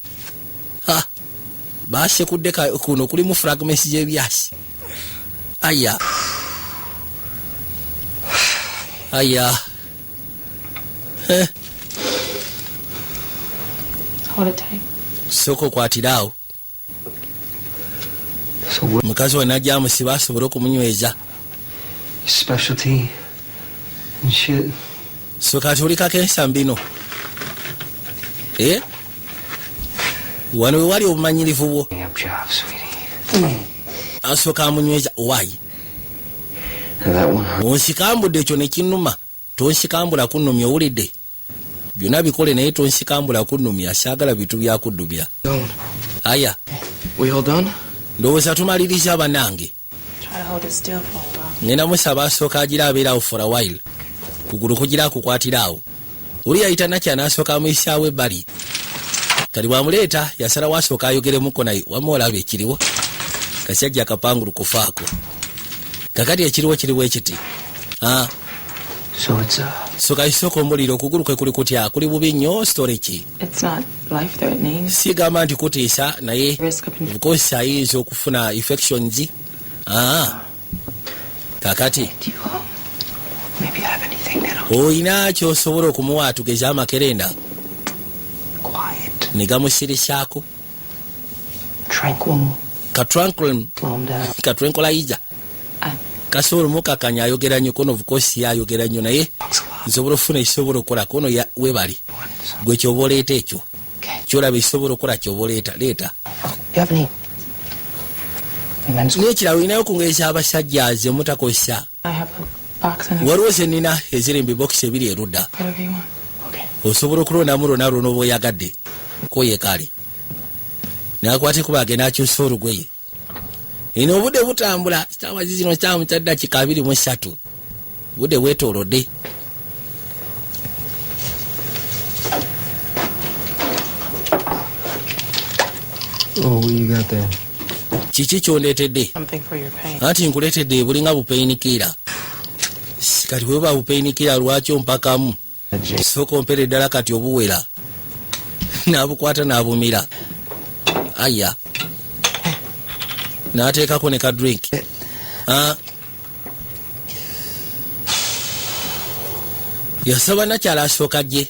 Ha, basekudde kuno kulimu fragments y'ebyasi. Aya aya. Eh, Hold it tight. Sooka okwatire awo. So what? Mukazi we najja amusiba asobole okumunyweza. Specialty and shit. So kati olikako ensambino. Eh? Wano we wali obumanyirivu bwo. Up job, sweetie. Asooka amunyweza waayi. Now that one hurt. Onsikambudde, ekyo ne kinnuma. Tonsikambula kunnumya, owulidde? Byonna bikole naye tonsikambula kunnumya, saagala bitu byakuddumya. Don't. Aya. We all done? Ndowooza tumaliriza, bannange. Try to hold it still for a while. Ngenda musaba asooka agira abeerawo for a while, kugulu kugira akukwatira awo. Oli yayita nakya n'asooka amuyisaawo ebbali. Kati bwamuleeta yasalawo asooka ayogeremuko naye. Wamma olaba ekiriwo, kasajja akapangulu kufaako. Kakati ekiriwo kiriwo ekiti. Ah, So it's so kati sooka ombulire, okugulu kwe kuli kutya? Kuli bubi nnyo? Story ki? It's not life threatening. Sigamba nti kutiisa, naye Risk of of course ayinza okufuna infections. Ah. Kakati Do you maybe have anything that'll olina kyosobola okumuwa atugeze amakerenda quiet, ne gamusirisaako? tranquil, Ka tranquil. slow him down. Ka tranquilizer. I, Kasobola omukakanya, ayogera nnyo kono. Of course ye ayogera nnyo, naye Talks a lot. nsobola okufuna ekisobola okukola kono webali gwe kyoba oleeta ekyo. Okay. Kyolaba ekisobola okukola, kyoba oleeta, leeta. You have any men's N'ekirala, olinayo ku ngeri z'abasajja ze mutakozesa? I have a box and a Waliwo ze nnina eziri mu bibokisi ebiri erudda. Whatever you want. Okay. Osobola okulondamu lwonna lwona oba oyagadde. Koye kale nakwate kuba agenda akyusa olugoye. Eno obudde butambula, saawa zizino kyamu kya ddakika 23, budde bwetoolodde. Oh, what you got there? Kiki kyondeetedde? Something for your pain. Anti nkuleetedde bulinga bu painkiller. Kati bweba bu painkiller, lwaki ompakamu? Sooka ompera eddala. Kati obuwera n'abukwata n'abumira, aya, n'ateekako ne ka drink. Ah. Yasaba nakyala asooka gye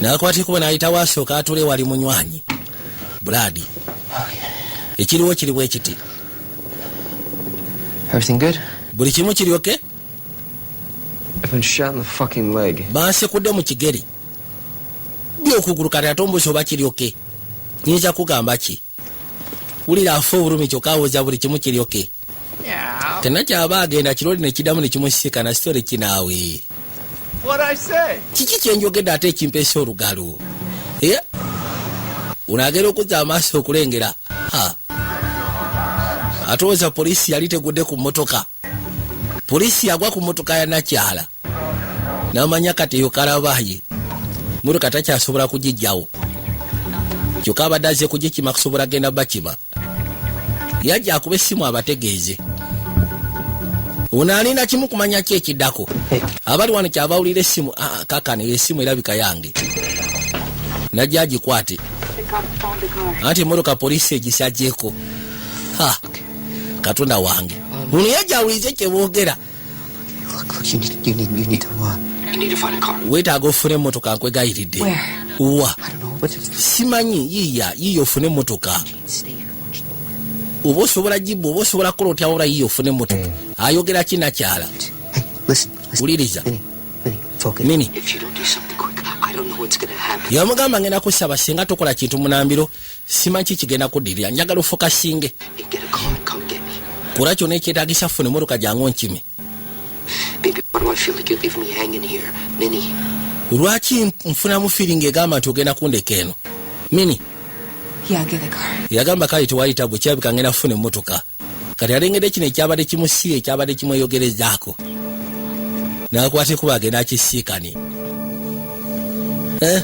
n'akwata ekubo n'ayitawo asooka atule wali munywanyi Brad. Ekiriwo kiri bwe kiti. Everything good? Buli kimu kiryoke? I've been shot in the fucking leg. Bansekudde mu kigere byokugulu, kati ate ombuzi oba kiryoke, nyinza kugamba ki? Wulira afa obulumi, kyokka awoza buli kimu kiryoke. Tenakyaba agenda kiroli nekiddamu nekimusiikana. Sitole kinaawe. What'd I say? Kiki kyenjogedde ate ekimpeesa olugalo? Eh? Ono agenda okuzza amaaso okulengera. Ha. Atowooza poliisi yali tegudde ku mmotoka. Poliisi yagwa ku mmotoka ya nakyala, n'amanya kati eyo kalabaye, motoka takyasobola kugijjawo, kyokka abadde azze kugikima kusobola genda bakima. Yajja akuba essimu abategeeze. Ono alina kimu kumanya ki ekiddako. Abali wano kyabawulira essimu. Ah, kakano eyo essimu erabika yange, najja agikwate. Anti emmotoka poliisi egisajjeko. Ha, Katonda wange, ono yajja awulize kyeboogera. Look, look, you need to find a car. Weetaaga ofune emmotoka, nkwegayiridde. Where? Wa? I don't know, but it's Simanyi, yiiya yiiya ofune emmotoka. stay here. Watch Oba osobola gibba, oba osobola kukola otya, wabula yiiya ofune emmotoka. Ayogera ki nakyala? Hey, listen, listen. Wuliriza. Vinny, Focus. Nini? If you don't do something quick, I don't know what's gonna happen. Yamugamba, ngenda kusaba, singa tokola kintu munambiro, simanyi ki kigenda kuddirira. Njagala ofokasinge. And get a car and come get me. Kola kyonna ekyetagisa, funa emotoka, jangu nkime. Baby, why do I feel like you're leaving me hanging here? Minnie. Lwaki nfunamu feeling egamba nti ogenda kundeka eno, Mini? Yeah, I'll get the car. Yagamba, kale tewayita bwe kirabika ngenda kufuna emmotoka. Kati alengedde kino ekyabadde kimusiiya, ekyabadde kimweyogerezaako, nakwata ekuba agenda akisiikane. Eh?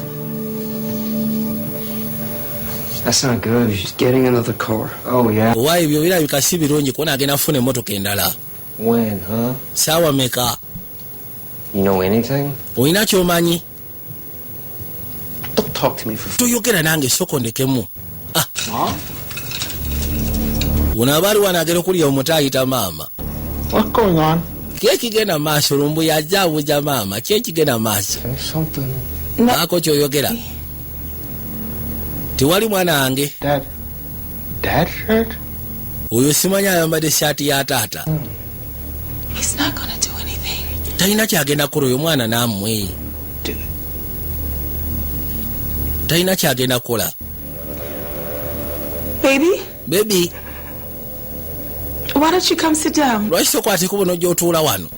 That's not good. She's getting another car. Oh, yeah. Owa ebyo birabika si birungi kubona agenda kufuna emmotoka endala. When, huh? Saawa meka? You know anything? Olina kyomanyi? Don't talk to me for. Toyogera nange, soko ndekemu. Ah. Mom? Ono aba ali wano agenda okulya omuto ayita maama. What's going on? Ki ekigenda maaso? Lumbu yajja abuuza maama, ki ekigenda maaso? Say something. Ako kyoyogera tewali, mwana wange. Dad. Dad shirt? Oyo simanyi ayambadde saati ya taata. He's not gonna do anything. Talina kyagenda kukola oyo mwana nammwe, talina kyagenda kukola. Baby, Baby, why don't you come sit down? Lwaki tokwata ekubo nojja otuula wano?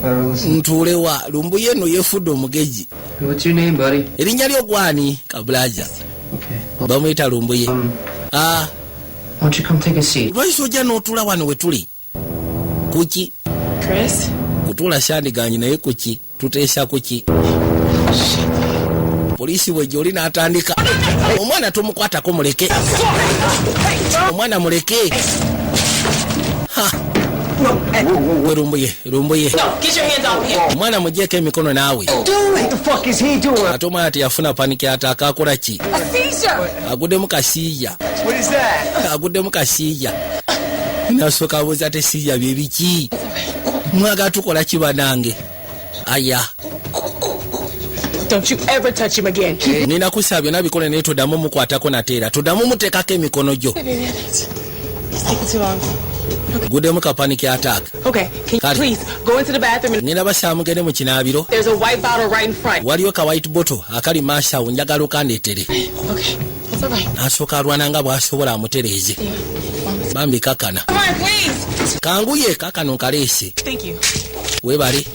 Better listen. Ntuulewa? Lumbu ye nno yeefudde omugezi. What's your name, buddy? Erinnya lyo gwani, kabulaja? Okay. Bamuyita Lumbuye. Ah, Why don't you come take a seat? Lwaki sojja n'otuula wano we tuli? Kuki? Chris? Kutuula syandiganyi, naye kuki? Tuteesa kuki? Poliisi bwejja oli n'atandika, omwana tomukwatako, muleke omwana, muleke. Ha! We Lumbuye, Lumbuye. No, get your hands off him. Omwana mugyeko emikono naawe. What the fuck is he doing? Ate omwana teyafuna panic attack, akola ki? A seizure. Aguddemu kasiija. What is that? Aguddemu kasiija, nasooka abuuza te siija byebiki, mwagala tukola ki banange? Aya. Don't you ever touch him again. Nina kusaba byonna bikole, naye toddamu mukwatako nateera, toddamu muteekako emikono gyo. Hey, baby, I need to. It's taking too long. Guddemu ka panic attack. Okay, can you Got it. please go into the bathroom and Ngenda basaba mugende mu kinaabiro. there's a white bottle right in front. Waliyo ka white bottle akali maaso awo, njagala okandeetere. Okay, that's all right. Nasooka alwana nga bw'asobola amutereeze, bambi kakana. Come on, please. Kanguye kakano nkaleese. Thank you. Weebale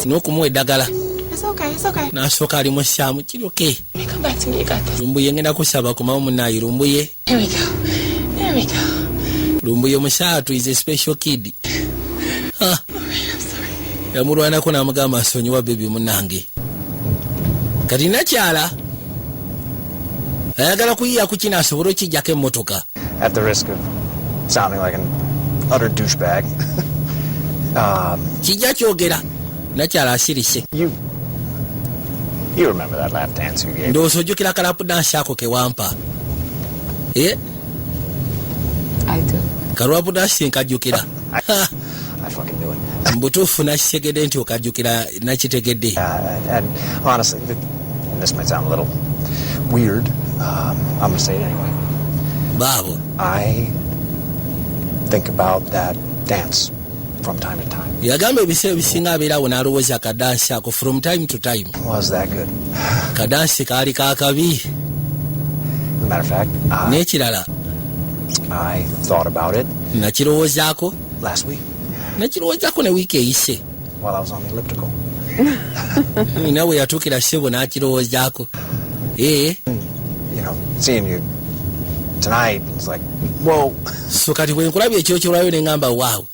n'okumuwa eddagala. It's okay, it's okay. Nasooka ali musaamu kiroke. Let me come back to me. You got this. Lumbuye, ngenda kusaba komawo munaayi Lumbuye. Here we go. There we go. Lumbuye musaatu is a special kid. Ha. Yamulwanako n'amugamba, nsonyiwa baby munange. Kati nakyala ayagala kuyiya ku kino asobole okijjako emmotoka. At the risk of sounding like an utter douchebag, Kijja kyogera, nakyala asirise. you remember that lap dance you gave? Ndowooza ojjukira ka lap dance ako kewampa. Eh? I do. Ka lap dance nkajjukira. Ha, I fucking knew it. Mu butuufu nakitegedde nti okajjukira, nakitegedde. And honestly, this might sound a little weird. I'm gonna say it anyway. Baabo. I think about that dance from time to time. Yagamba ebiseera ebisinga abeera awo n'alowooza akadansi ako from time to time. Was that good? Kadansi kaali kakabi. As a matter of fact, N'ekirala, I thought about it nakirowoozaako last week nakirowoozaako ne wiiki eyise while I was on the elliptical. Nina bwe yatuukira ssebo n'akirowoozaako ee. Seeing you tonight, it's like, whoa. So kati bwe nkulabye ekiro kyolwayo ne ŋŋamba, waawo,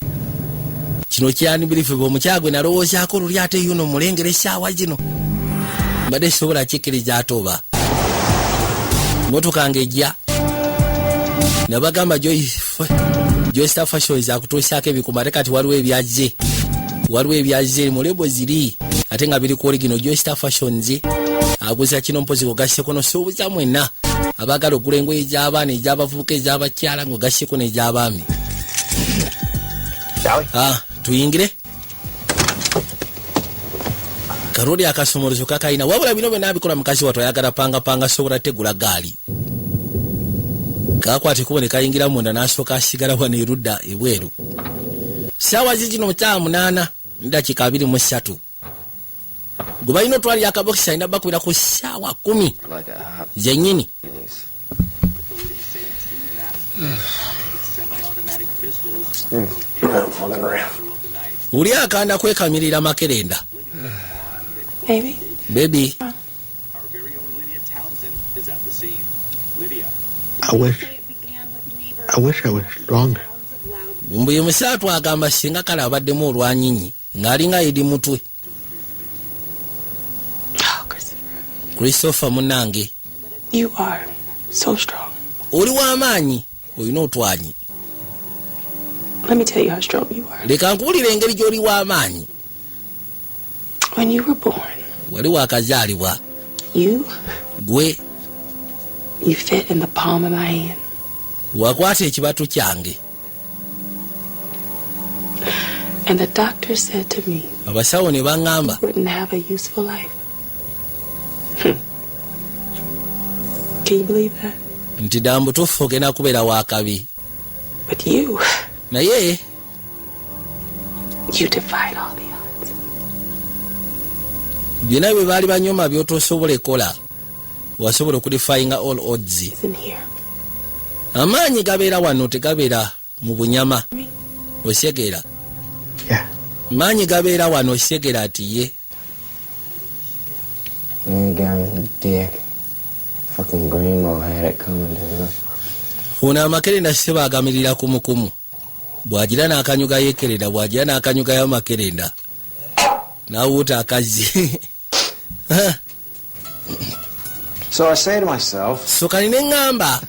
kino kyanibirife bwe omukyala gwe nalowoozaako luli, ate yuno mulengera essaawa zino, mbadde sisobola kikkiriza. Ate oba motoka ng'ejja, nabagamba Joystar Fashions akutuusaako ebikuma, ate kati waliwo ebyazze, waliwo ebyazze mu label ziri ate nga biri ku original. Joystar Fashions aguza kino mpozi ogasseko nosuubuza mwenna abaagala okugula engoye ez'abaana, ez'abavubuka, ez'abakyala, ng'ogasseko n'ez'abaami. Shall we? Ah, tuyingire. Kaloli akasumuluzo kakalina, wabula bino byonna abikola mukazi wattu ayagala pangapanga sobola tegula gaali. Kakwata ekubo ne kayingira munda, n'asooka asigala wano erudda ebweru. Saawa zigino 8. Dakiika 23 gwe balina otwalira akabokisi, alina bakubira ku ssaawa 10 Like a hot zennyini. Yes. Oli akanda kwekamirira makerenda. Baby? Baby. I wish I was stronger. Mbuye musaatu agamba singa kale abaddemu olwanyinyi ng'alinga eri mutwe. Oh, Christopher. Christopher munange. You are so strong. Oli w'amaanyi, olina otwanyi. Let me tell you how strong you are. Leka nkuwulira engeri gy'oli w'amaanyi. When you were born, Wali wakazaalibwa, you gwe you fit in the palm of my hand. Wakwata ekibatu kyange. And the doctor said to me, Abasawo ne baŋŋamba you wouldn't have a useful life. Can you believe that? Nti ddala mubutuufu ogenda kubeera wakabi. But you, Naye you defied all the odds. Byonna bye baali banyoma by'otosobola ekola, wasobola okudefyinga all odds. It's in here. Amaanyi gabeera wano, tegabeera mu bunyama, osegeera? Yeah. Maanyi gabeera wano, osegeera ati ye? That guy was a dick. Fucking Grandma had it coming to her. Ono amakerenda ssebo agamirira kumukumu, bw'agira n'akanyuga yekerenda, bw'agira n'akanyugayo amakerenda n'awuuta akazzi. So I say to myself, So kali ne ŋŋamba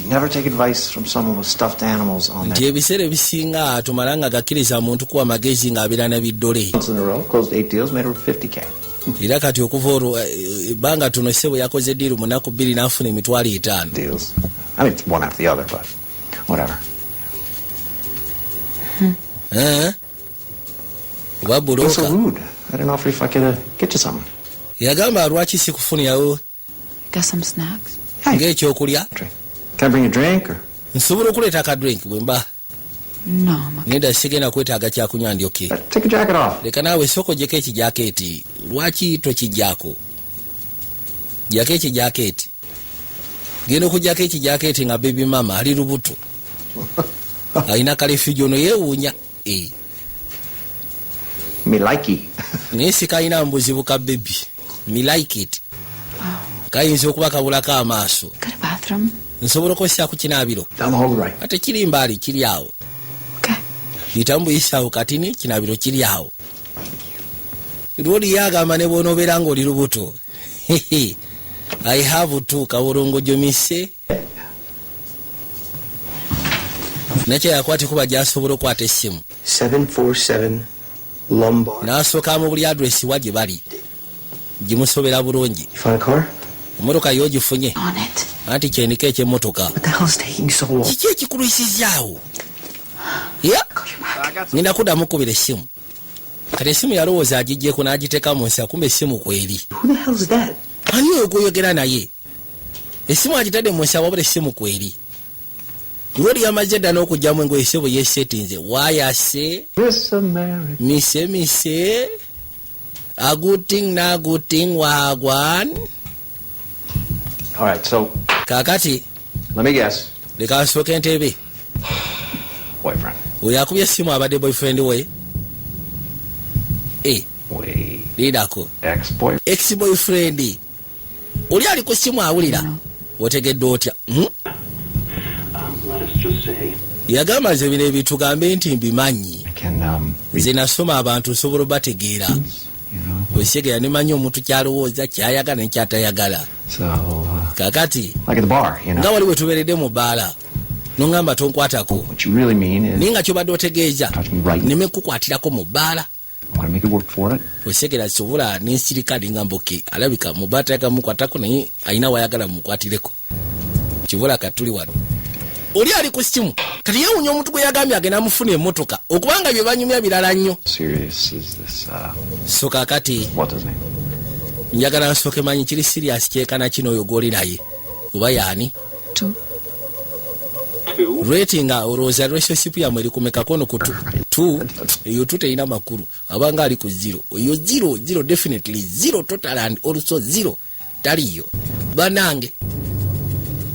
never take advice from someone with stuffed animals on nti their. Ebiseera ebisinga tumala nga gakkiriza muntu kuwa magezi ng'abeera na biddole. Months in a row, closed eight deals, made over 50K. Era kati okuva olwo ebbanga tono ssebo yakoze deal mu nnaku 2 n'afuna 50,000. Deals. I mean, it's one after the other, but whatever. Eh? Oba It was so broker. rude. I didn't offer if I could get you something. Yagamba lwaki sikufunirawo Got some snacks? ng'ekyokulya. Drink. Can I bring you a drink or? Nsobola okuleeta ka drink bwe mba? No, I'm okay. Nedda, sigenda kwetaaga kyakunywa, ndyoke. Take a jacket off. Leka naawe, sooka ogyeko ekijakeeti. Lwaki tokijjaako? Jjako ekijakeeti. Genda okugjako ekijakeeti nga baby mama ali lubuto, alina kalefugi. Ono yeewuunya. Eh, Me likey. Naye sikalina buzibu ka baby, me like it. Kayinza okuba kabulako amaaso. Got a bathroom? Nsobola okukozesa ku kinaabiro? Down the hall to the right. Ate kiri mbaali, kiri awo. Okay. Yitamu buyisaawo katini, kinaabiro kiri awo. Lwoli yagamba ne bw'onoobeera ng'oli lubuto, I have to kawolongojo mise nakyo yakwata kuba gyasobola okukwata essimu. 747 Lombard. N'asooka mu buli address wa gye bali gimusobera bulungi. You find a car? Emmotoka y'ogifunye? On it. Anti kyendiko ekyemmotoka. What the hell's taking so long? Kiki ekikulwisizaawo? Ya ngenda kuddamu kubira essimu. Kati essimu yalowooza agiggyeko n'agiteeka mu nsi, akumba essimu kweri. Who the hell's that? Ani oyo gwoyogera naye? Essimu agitadde mu nsi, wabula essimu kweri. Lwoli yamaze dda n'okugyamu engoye, ssebo yesetinze wayase. Miss America. Mise mise aguting naguting wagwan. All right, so Kaakati let me guess. Leka nsooke entebe. Boyfriend. Oyo akubye essimu abadde boyfriend we. E. Wait. Lindako. Ex-boyfriend. Ex boyfriend oli ali ku ssimu awulira. Otegedde otya? Let us just say Yagamba nze bino ebintu gambe nti mbimanyi. I can Nze nasoma abantu, nsobola obategeera, osegera nemanyi omuntu kyalowooza, kyayagala nekyatayagala. So Kakati like at the bar. Nga wali bwe tubeeredde mu bbaala noŋŋamba tonkwatako. What you really mean is Naye nga kyobadde otegeeza touch me right. neme kukwatirako mu bbaala. I'm gonna make it work for it. Osegera sobola nensirika nengamba okay, alabika mu bbaala tayagala mukwatako, naye alina wayagala mukwatireko. Kibula katuli wano oli ali ku simu. Kati yeewunya omuntu gwe yagambye agenda mufuna emmotoka okubanga bye banyumya birala nnyo. Serious is this So kakati what's his name? Njagala nsooke manyi kiri serious kyekana kino oyo gwoli naye oba yaani. Two. 2? Rating, olowooza relationship yammwe eri kumeka? Kono ku 2, eyo 2 terina makulu, abanga ali ku 0. Eyo 0, 0, definitely 0, total and also 0, taliyo. Banange,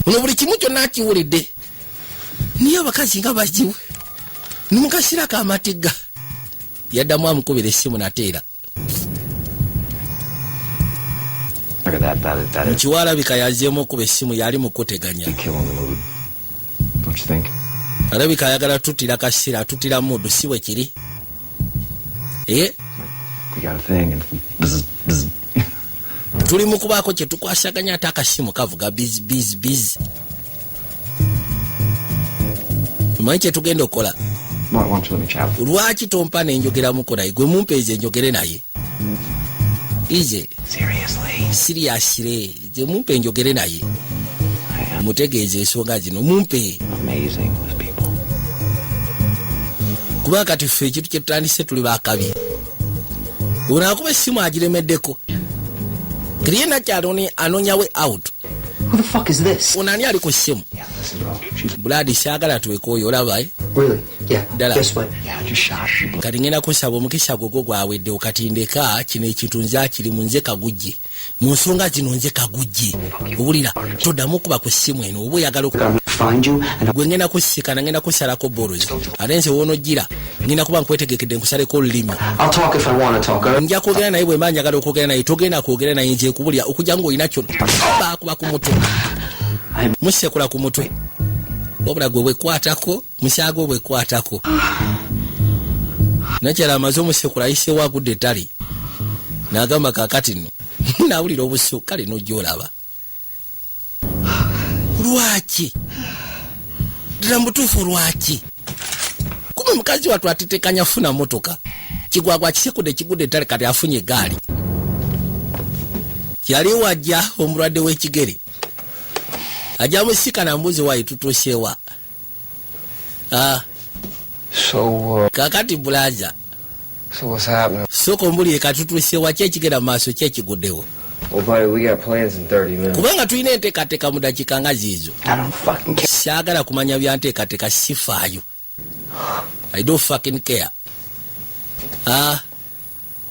ono buli kimu kyonna akiwulidde, niye abakazi nga bagiwe nimukasirako amatigga. Yaddamu amukubira essimu nateera. Look at that. That is Mukiwalabika yazzeemu okuba essimu, yali mukuteganya. killing the mood. Don't you think? Alabika ayagala tutira kaseera, atutira mood, si bwe kiri? Eh? We got a thing and bzz, bzz. Tuli mu kubaako kye tukwasaganya, ate akasimu kavuga busy, busy, busy. Omanyi kye tugenda okukola? Why don't you let me chat? Lwaki tompa nenjogeramuko naye? Gwe mumpeeza enjogere naye ize. Seriously? Seriously, gye mumpe enjogere naye, mutegeeza ensonga zino, mumpe. Amazing with people. Kuba kati ffe ekintu kye tutandise, tuli bakabi. Ono akuba essimu agiremeddeko, kiriye nakyalo anoonya way out. Who the fuck is this? Ono ani ali ku ssimu? Yeah, listen, bro. She's Brad, saagala twekooyo, olaba, eh? Really? Yeah. Dala. Guess what? Yeah, just shot people. Kati ngenda kusaba omukisa gwo, gwo gwaweddewo. Kati ndeka kino ekintu, nze akirimu, nze kagujje mu nsonga zino, nze kagujje. Owulira, toddamu okuba ku ssimu eno oba oyagala I'm gonna find you and gwe ngenda kusikana, ngenda kusalako bolozi, ate nze woonogira ngenda kuba nkwetegekedde nkusaleko olulimi. I'll talk if I want to talk. All right? Nja kwogera naye bwe mba njagala okwogera naye. Togenda kwogera naye, nze nkubulira okujja ngaolina kyona. Baakuba ku mutwe, musekula ku mutwe, wabula gwe bwekwatako musyago bwekwatako. Nakyala amaze omusekula, ayisewo, agudde ettale, n'agamba kakati nno nawulira obusu. Kale nojja olaba lwaki ddala mutuufu, lwaki kume mukazi wattu atetekanya funa motoka kigwagwa kisekudde kigudde ettale. Kati afunye egaali, yali wajja omulwadde w'ekigere ajja musikana mbuzi wayi tutuusewa. Ah, So, kakati brother, so what's happening? Sooka ombulire, katutuusewa, ki ekigenda mu maaso, ki ekiguddewo? Well, buddy, we got plans in 30 minutes. Kubanga tulina enteekateeka mu dakiika nga ziizo. I don't fucking care. Saagala kumanya bya nteekateeka, sifaayo. I don't fucking care. Ah,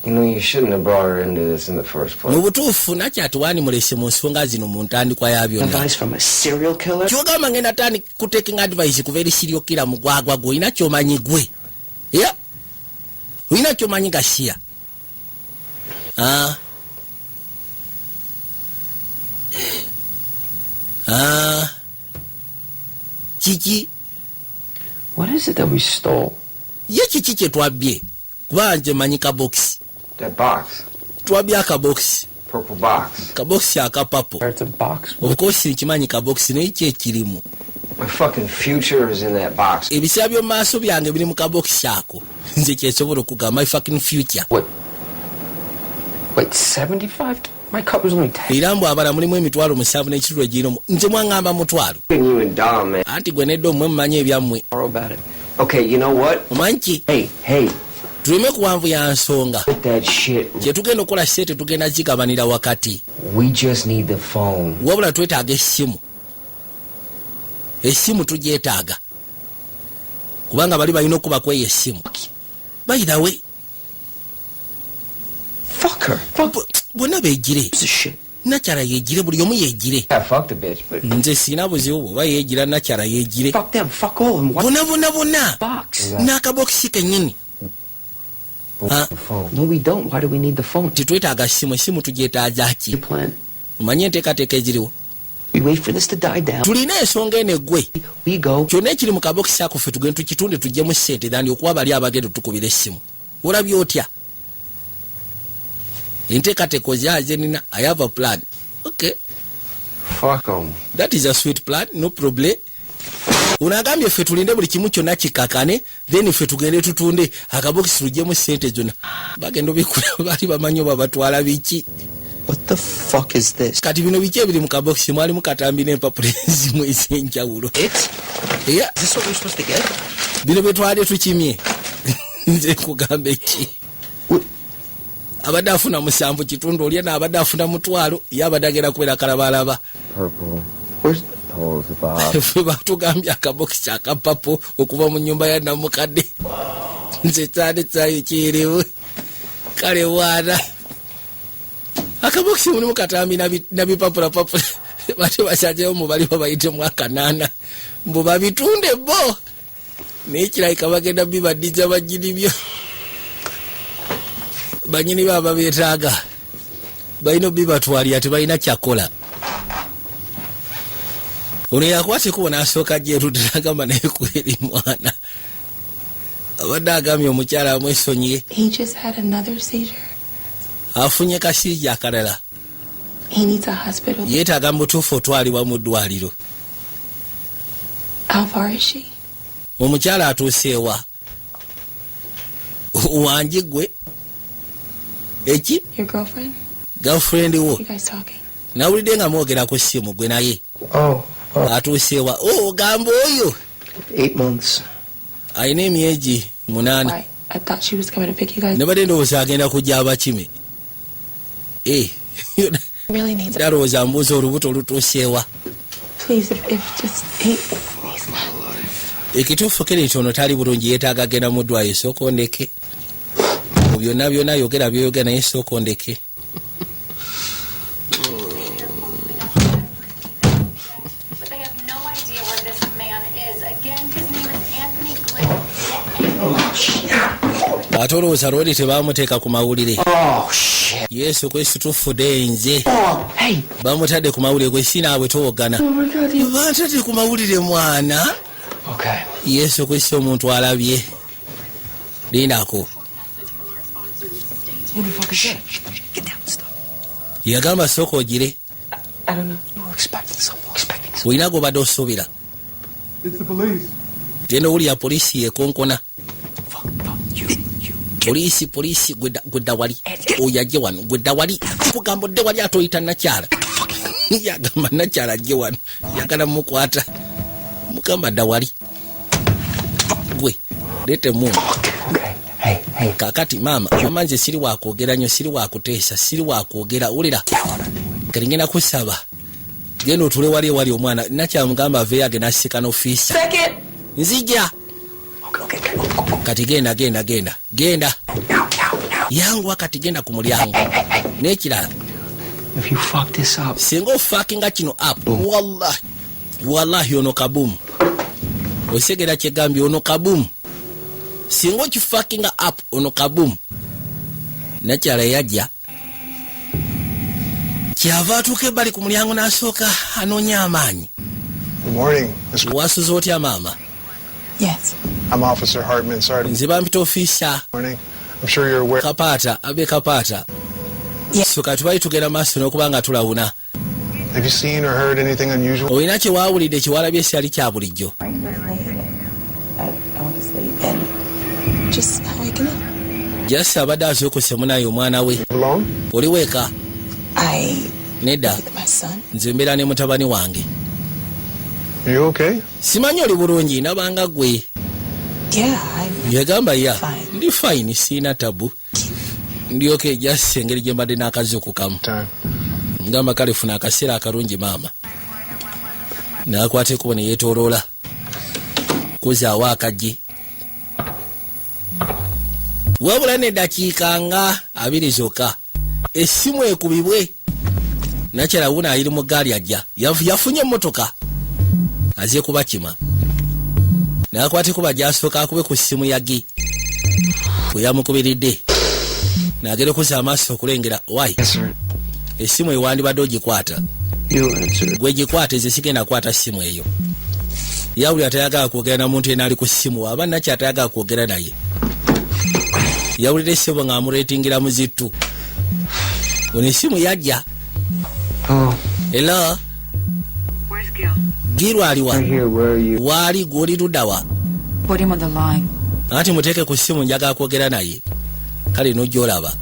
You know, you shouldn't have brought her into this in the first place. Mu butuufu nakyati wandimulese mu nsonga zino mu ntandikwa ya byonna. Advice from a serial killer? Kyogamba ngenda tani kutaking advice kuva eri serial killer? Mugwagwa gwe, olina kyomanyi gwe? Ya, olina kyomanyi gasiya? Ah. Ah. Kiki? What is it that we stole? Ye kiki kye twabbye? Kuba nze manyi kabokisi. That box. Twabbye akabokisi. Purple box. Kabokisi aka purple. It's a box. Of course nkimanyi kabokisi, naye ki ekirimu? My fucking future is in that box. Ebiseera by'omu maaso byange biri mu kabokisi ako, nze kyesobola okugamba, my fucking future. What? Wait, 75? My cup was only 10. Era mbw abala mulimu 75,000 egirinomu, nze mwaŋŋamba 100,000. And you and Dom, man. Anti gwe nedda omwe mumanyi ebyammwe. Borrow about it. Okay, you know what? Omanyi ki? Hey, hey, Tuleme kuwanvu ya nsonga. put that shit. Kyetugenda okukola, sente tugenda zigabanira wakati. We just need the phone. Wabula twetaaga essimu, essimu tugyetaaga kubanga bali balina okuba kweyo essimu bayirawe. Fuck her. Fuck Bonna beegire. this shit. Nakyala yeegire, buli omu yeegire. Yeah, fuck the bitch, but Nze siina buzibu bwoba yeegira, nakyala yeegire. Fuck them. Fuck all of them. What Bonna bonna bonna. box? N'akabokisi kennyini. Ah. the phone. No, we don't. Why do we need the phone? Tetwetaaga ssimu, essimu tugyetaaga ki? Your plan. Omanye enteekateeka eziriwo. We wait for this to die down. Tulina ensonga eno eggwe. We go. Kyonna ekiri mu kabokisi ako ffe tugende tukitunde, tuggyemu ssente thandi okuwa bali abagenda otukubira essimu. Olabye otya enteekateeka ozyaze nina? I have a plan, okay? Fuck 'em. That is a sweet plan, no problem. Ono agambye ffe tulinde buli kimu kyonna kikakane, then ffe tugende tutunde akabokisi tuggyemu ssente zonna. Bagenda obikula, bali bamanyi oba batwala biki. What the fuck is this? Kati bino biki ebiri mu kabokisi? Mwalimu katambi n'empapula ezimu ez'enjawulo. It? Yeah. Is this what we're supposed to get? Bino bye twali tukimye, nze nkugamba eki. What? Abadde afuna 7.5, olya naabadde afuna 100,000, ye abadde agenda kubeera kalabalaba. Purple. Where's told us about. Ffe batugambye akabokisi akapapo okuva mu nyumba ya namukadde. Nze kyali kyayo kirimu. Kale bwana, akabokisi mulimu katambi na bipapulapapula. Bate bashajeyo mubali babayitemu akanaana mbu babitunde bo, naye kirabika bagenda bibaddiza banyini byo. Banyini baba beetaaga balina obibatwalira, tebalina kyakola. Ono yakwata ekubo n'asooka jerudde, nagamba, naye kweri mwana abadde agambye omukyala amwesonyiye. He just had another seizure. Afunye kasiija akalala. He needs a hospital. Yeetaaga mu butuufu otwalibwa mu ddwaliro. How far is she? Omukyala atuuseewa wangi gwe eki? Your girlfriend? Girlfriend wo. You guys talking? Nawulidde nga mwogera ku ssimu gwe naye. Oh, Atuuseewa? Oh, ogamba oyo? 8 months. Alina emyezi 8. Why? I thought she was coming to pick you guys. Nabadde ndowooza agenda kujja abakime. Eh, Really needs. ndalowooza mbuuza olubuto olutuuseewa. Please, if just he's Ekituufu kiri nti ono tali bulungi, yeetaaga agenda mu ddwaliro. Sooka ondeke mu byonna byonna, yogera byoyogera, naye sooka ondeke. But they have no idea where this man is. Again, his name is Anthony Glick. Ate olowooza lwoli tebamuteeka ku mawulire? Oh, shit. Yesu Kristu, tufudde nze. Oh, hey. Bamutadde ku mawulire gwe sinaabwe towogana. Oh my God. You... Bantadde ku mawulire mwana. Okay. Yesu Kristo, omuntu alabye, lindako. Who the fuck is that? Get down. Stop. Yagamba sooka ogire. I don't know. You were expecting someone. Expecting someone. Olina gwobadde osuubira. It's the police. Genda owulira poliisi yekonkona. Fuck, fuck. You, you. Poliisi, poliisi, gwedda wali, oyo ajje wano. Gwedda wali, kugamba odde wali, ate oyita nakyala. Yagamba nakyala ajje wano, yagala mukwata. Mugamba dda wali, gwe leeta emundu. Okay. Hey, hey. Kakati maama, mama, nze siri wakwogera nnyo, siri wakuteesa, siri wakwogera. Wulira, kati ngenda kusaba genda otule wali ewali omwana. Nakyamugamba aveeyo agenda asika n'ofiisa. Second. Nzija. Okay, okay, go, go, go. Kati genda, genda, genda, genda. Now, now, now. Yanguwa kati, genda ku mulyango. N'ekirala, If you fuck this up, singa ofuckinga kino up, wallahi, wallahi, ono kabumu. Osegera kyegambye? Ono kabumu. Singa okifuckinga up, ono kabumu. Nakyala yajja, kyava atuuka ebbali ku mulyango n'asooka anoonya amaanyi. Good morning. Miss. Wasuze otya maama? Yes. I'm Officer Hartman. Sorry to Nze bampita ofiisa morning. I'm sure you're aware. Kapaata abe Kapaata. Yeah. So kati twali tugenda maaso n'okuba nga tulawuna. Have you seen or heard anything unusual? Olina kyewawulidde kyewalabye ekyali kya bulijjo? I went to sleep and just not waking up. Just abadde azuukuse munaye omwana we. Alone? Oli weeka? I Nedda. with my son. Nze mbeera ne mutabani wange. Are you okay? Simanyi oli bulungi, ndabanga gwe. Yeah, I'm Yagamba ya. Fine. Ndi fine, siina tabu, ndyoke just engeri gye mbadde n'akazuukukamu. Time. Ngamba kale funa akaseera akalungi maama. N'akwata ekkubo ne yeetooloola kuzaawo akaggi, wabula neddakiika nga 20 zokka essimu ekubibwe. Nakyala wuno ayiri mu gaali ajja. Yafunye emmotoka aze kubakima. N'akwata ekkubo gyasooka akube ku ssimu ya gi bwe yamukubiridde nagera okuzza amaaso okulengera wayi. Answer it. Essimu ewandibadde ogikwata. You answer it. Gwe gikwata, ezo sigenda kukwata ssimu eyo. Yawulira tayagala kwogera na muntu yena ali ku ssimu, aba nakyo atayagala kwogera naye. Yawulira essimu ng'amureetingira muzittu. Ono essimu yajja. Oh, Hello, Giru aliwa? Right here, where are you? Waali gwoli luddawa? Put him on the line. Anti muteeke ku ssimu, njagala kwogera naye. Kale nojja olaba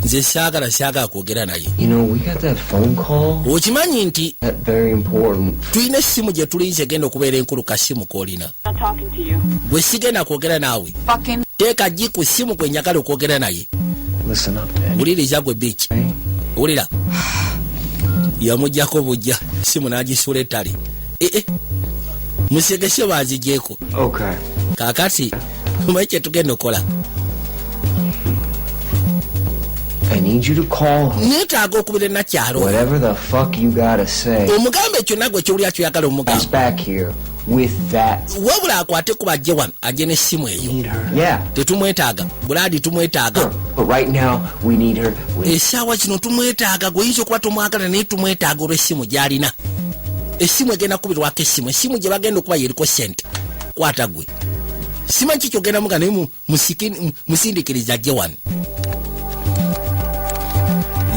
nze saagala, saagala kwogera naye. You know, we got that phone call. Okimanyi nti That very important. tulina essimu gye tulinze egenda okubeera enkulu. Kasimu k'olina. Not talking to you. Gwe sigenda kwogera naawe. Fucking Teeka gi ku ssimu gwe njagala okwogera naye. Listen up, man. Wuliriza gwe bitch. Right? Wulira, yamugjako bujja simu n'agisuula ettale. Ee, musegese banzigyeko. Okay. Kaakati omanyi kyetugenda okukola? I need you to call her. Neetaaga okubira nakyalo. Whatever the fuck you gotta say. Omugambe kyonna gwe kyowulira kyoyagala He's omugamba. back here with that. Wabula akwate kuba ajje wano, ajje n'essimu eyo. Yeah. Tetumwetaaga Bulaadi, tumwetaaga. But right now, we need her. We Essaawa zino tumwetaaga. Gwe yinza okuba tomwagala, naye tumwetaaga olw'essimu gy'alina. Essimu egenda kubirwako, essimu gye bagenda okuba yeriko sente. Kwata gwe, simanyi ki kyogenda muga, naye musindikiriza ajje wano.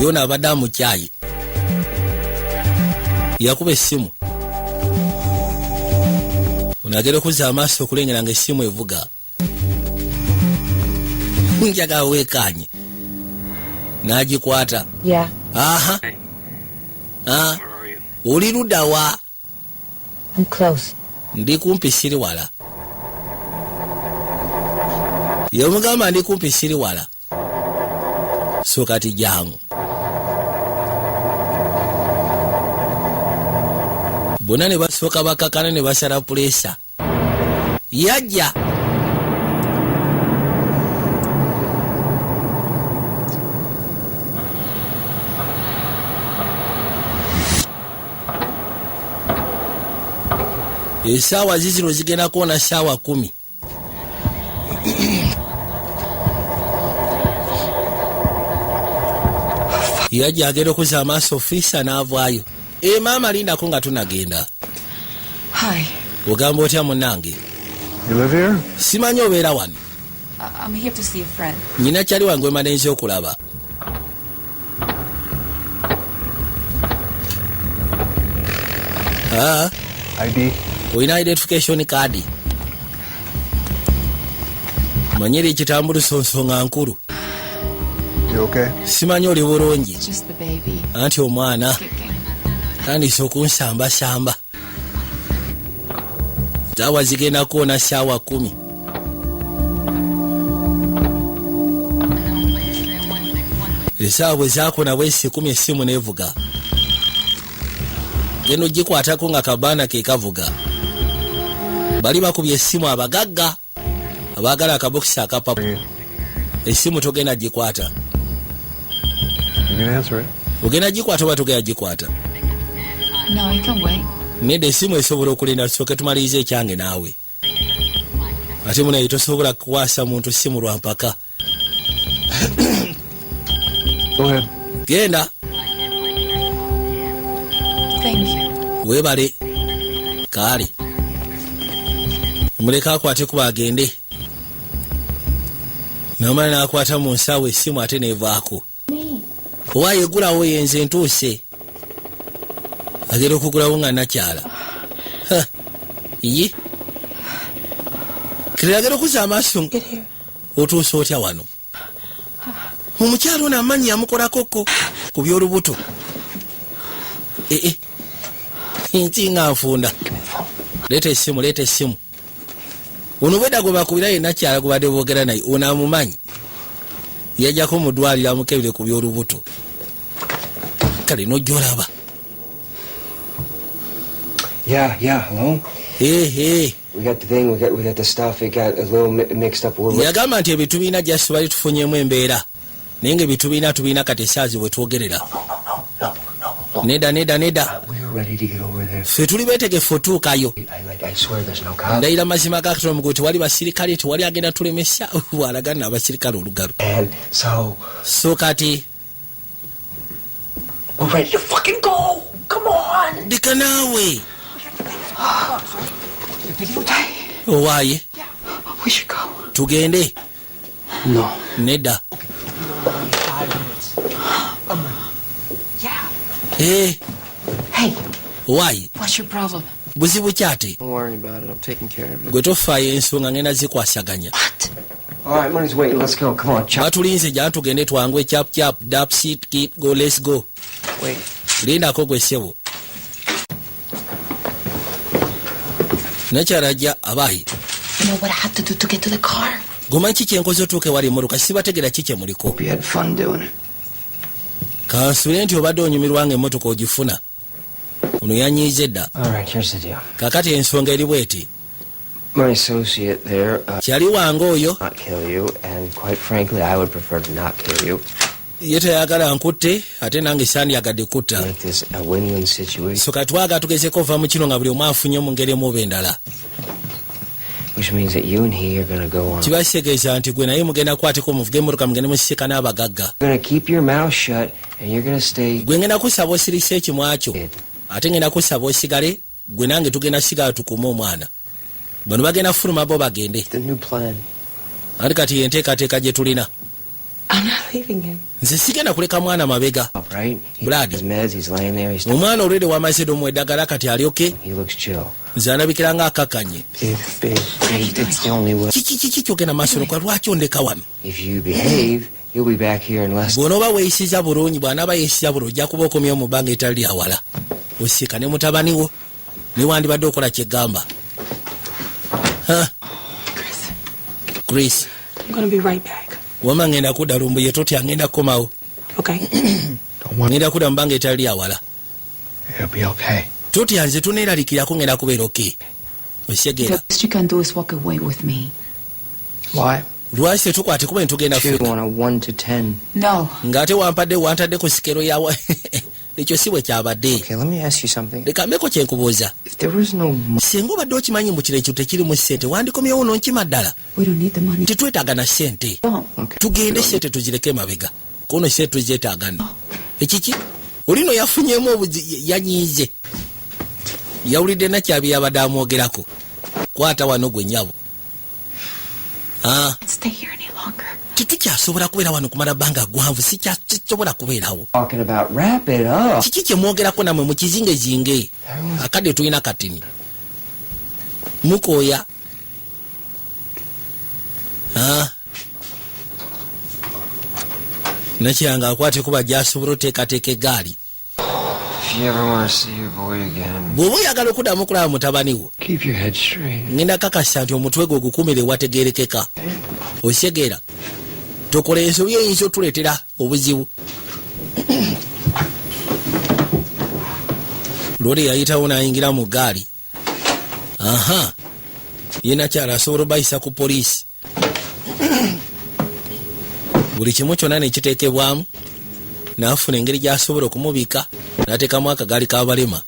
Yona abadde amukyayi, yakuba essimu. Ono agenda okuzza amaaso okulengera nga essimu evuga. Njagala weekaanye n'agikwata. Yeah. Aha. Ah, oli ludda wa? I'm close. Ndi kumpi, siri wala. Yamugamba, ndi kumpi, siri wala, so kati jangu. Bonna ne basooka bakakana ne basala pressure. Yajja. Esaawa zizino zigenda kuwona saawa 10. Yajja, agenda okuzza amaaso, ofiisa n'avaayo. E maama, lindako nga tunagenda. Hi. Ogamba otya munnange? You live here? Simanyi obeera wano? I'm here to see a friend. Nyina kyali wange wemalenzi okulaba. Ah, ID? Olina identification card? Manyeri ekitambuluso nsonga nkulu. You okay? Simanyi oli bulungi? It's just the baby. Anti omwana Kicking. tandise okunsambasamba. Saawa zigenda kuwona saawa 10. Esaawa bwe zaakona bwesi 10, essimu nevuga. Genda ogikwatako nga kabaana ke kavuga. Bali bakubye essimu abagagga abaagala akabokisi akapapu. Essimu togenda gikwata? You can answer it. Ogenda gikwata oba togenda gikwata? No, I can wait. Nedda, essimu esobola okulinda, tusooke tumalirize ekyange naawe. Ate munaye tosobola kukwasa muntu simu lwa mpaka. Go ahead. Genda. Thank you. Weebale. Kaale muleka akwate kuba agende. Namala n'akwata mu nsawo essimu ate nevaako. Owa yegulawo, yenze ntuuse. Agenda okugulawo nga nakyala. Ha, ye kire agenda okuzza amaaso. Get here. Otuuse otya wano? Omukyalo ono amanyi yamukolakoko ku byolubuto. Ee, nti nga nfunda. Leeta essimu, leeta essimu. Ono bwedda gwe bakubira yenna kyala gwe badde boogera naye. Ono amumanyi, yajjako mu ddwaliro amukebere ku byolubuto. Kale nojja olaba. Yeah, hello? Ehe. We got the thing, we got the stuff, it got a little mixed up. Yagamba nti ebintu birina just bali tufunyemu embeera, naye nga ebintu birina tubirina kati esaazi bwe twogerera. Nedda, nedda, nedda. We are ready to get over there. Ffe tuli beetegefu otuukayo. Like, I swear there's no cops. Ndayira mazima ga Katonda mugu, tewali basirikale, tewali agenda tulemesa. Bw'alagana abasirikale olugalo. And so, So kati we're ready to fucking go! Come on! Leka naawe. Owaaye. We should go. Tugende. No. Nedda. Yeah. Eh, Hey, owaaye. what's your problem? Buzibu kyate? Don't worry about it, I'm taking care of it. Gwe tofaayo, ensonga ngenda zikwasaganya. What? All right, money's waiting, let's go. Come on, chop. Batulinze, jana tugende twangwe. Chap chap dap sit kit go, let's go. Wait. Lindako gwe ssebo. Nakyalajja abayi. You know what I had to do to get to the car? Gomanyi ki kyenkoze otuuke wali emmotoka? Sibategera ki kyemuliko. Hope you had fun doing it. Kansule nti obadde onyumirwa nga emmotoka ogifuna. Ono yanyiize dda. All right, here's the deal. Kakati ensonga eri bweti. My associate there, Kyali wange oyo not kill you, and quite frankly, I would prefer to not kill you. Ye tayagala nkutte, ate nange sandyagadde kutta. Make this a win-win situation, So katwaga tugezeko ova mu kino nga buli omu afunye mu ngeri emu oba endala. which means that you and he are gonna go on. Kiba kitegeeza nti gwe naye mugenda kukwateko, muvuge emmotoka, mugende musisinkane n'abagagga. You're gonna keep your mouth shut, and you're gonna stay. Gwe ngenda kusaba osirise ekimwa kyo, ate ngenda kusaba osigale gwe nange tugenda sigala tukuume omwana. Bano bagenda fuluma, bo bagende. The new plan. Ate kati yenteekateeka gye tulina. I'm not leaving him. Nze sigenda kuleka mwana mabega. Up, right? He Brad. His meds. He's laying there. He's. Omwana olwedde wamaze dde omuwa eddagala, kati alyoke. He looks chill. Nze alabikira nga akakkanye. Babe, babe, babe, it's the only way. Kiki kiki kyogenda maaso nokwa? Lwaki ondeka wano? If you behave, you'll be back here in less. Bw'onooba weeyisiza bulungi, bw'anaaba yeeyisiza bulungi, ojja kuba okomyewo mu bbanga etali lyawala osiika ne mutabani wo newandibadde okola kyegamba. Ha, Chris, Chris. I'm gonna be right back. Wama ngenda kudda lumbuye, totya, ngenda kukomawo. Okay? Don't worry. Ngenda kudda mu bbanga etali lyawala. It'll be okay. Totya, nze tuneeralikirako, ngenda kubeera okay, osegera. The best you can do is walk away with me. Why? Lwaki tetukwate kuba netugenda 2 ffena? on a 1 to 10. No. Ng'ate wampadde wantadde ku scale yawa, ekyo si bwe kyabadde. Okay, let me ask you something. Leka mbeko kyenkubuuza. If there was no money, Singa obadde okimanyi mbu kino ekyo tekirimu ssente, wandikomyewo nonkima ddala? We don't need the money. Tetwetaaga na ssente. Don't. okay. Tugende, ssente tuzireke emabega, kono ssente tuzeetaaga nno. Ekiki olino yafunyemu obuzi, yanyiize, yawulidde nakyabi yabadde amwogerako. Kwata wano gwe nnyabo. Ah, Can't stay here any longer. Tetukyasobola kubeera wano kumala bbanga gwanvu, sisobola kubeerawo. Talking about wrap it up. Kiki kyemwogerako namwe? Mukizingezinge, akadde tulina katini mukooya. Ah. Nakyanga akwate kuba gyasobola oteekateeka eggaali. If you ever want to see your boy again, Bw'oba oyagala okuddamu okulaba mutabani wo, keep your head straight. Ngenda kakasa nti omutwe gwe ogukumire wategerekeka, osegeera? Tokola ensobi eyinza otuleetera obuzibu. Lwoli yayitawo n'ayingira mu gaali. Aha, ye nakyala asobola obayisa ku poliisi, buli kimu kyonna nekiteekebwamu, n'afuna engeri gy'asobola okumubika n'ateekamu akagaali k'abalema.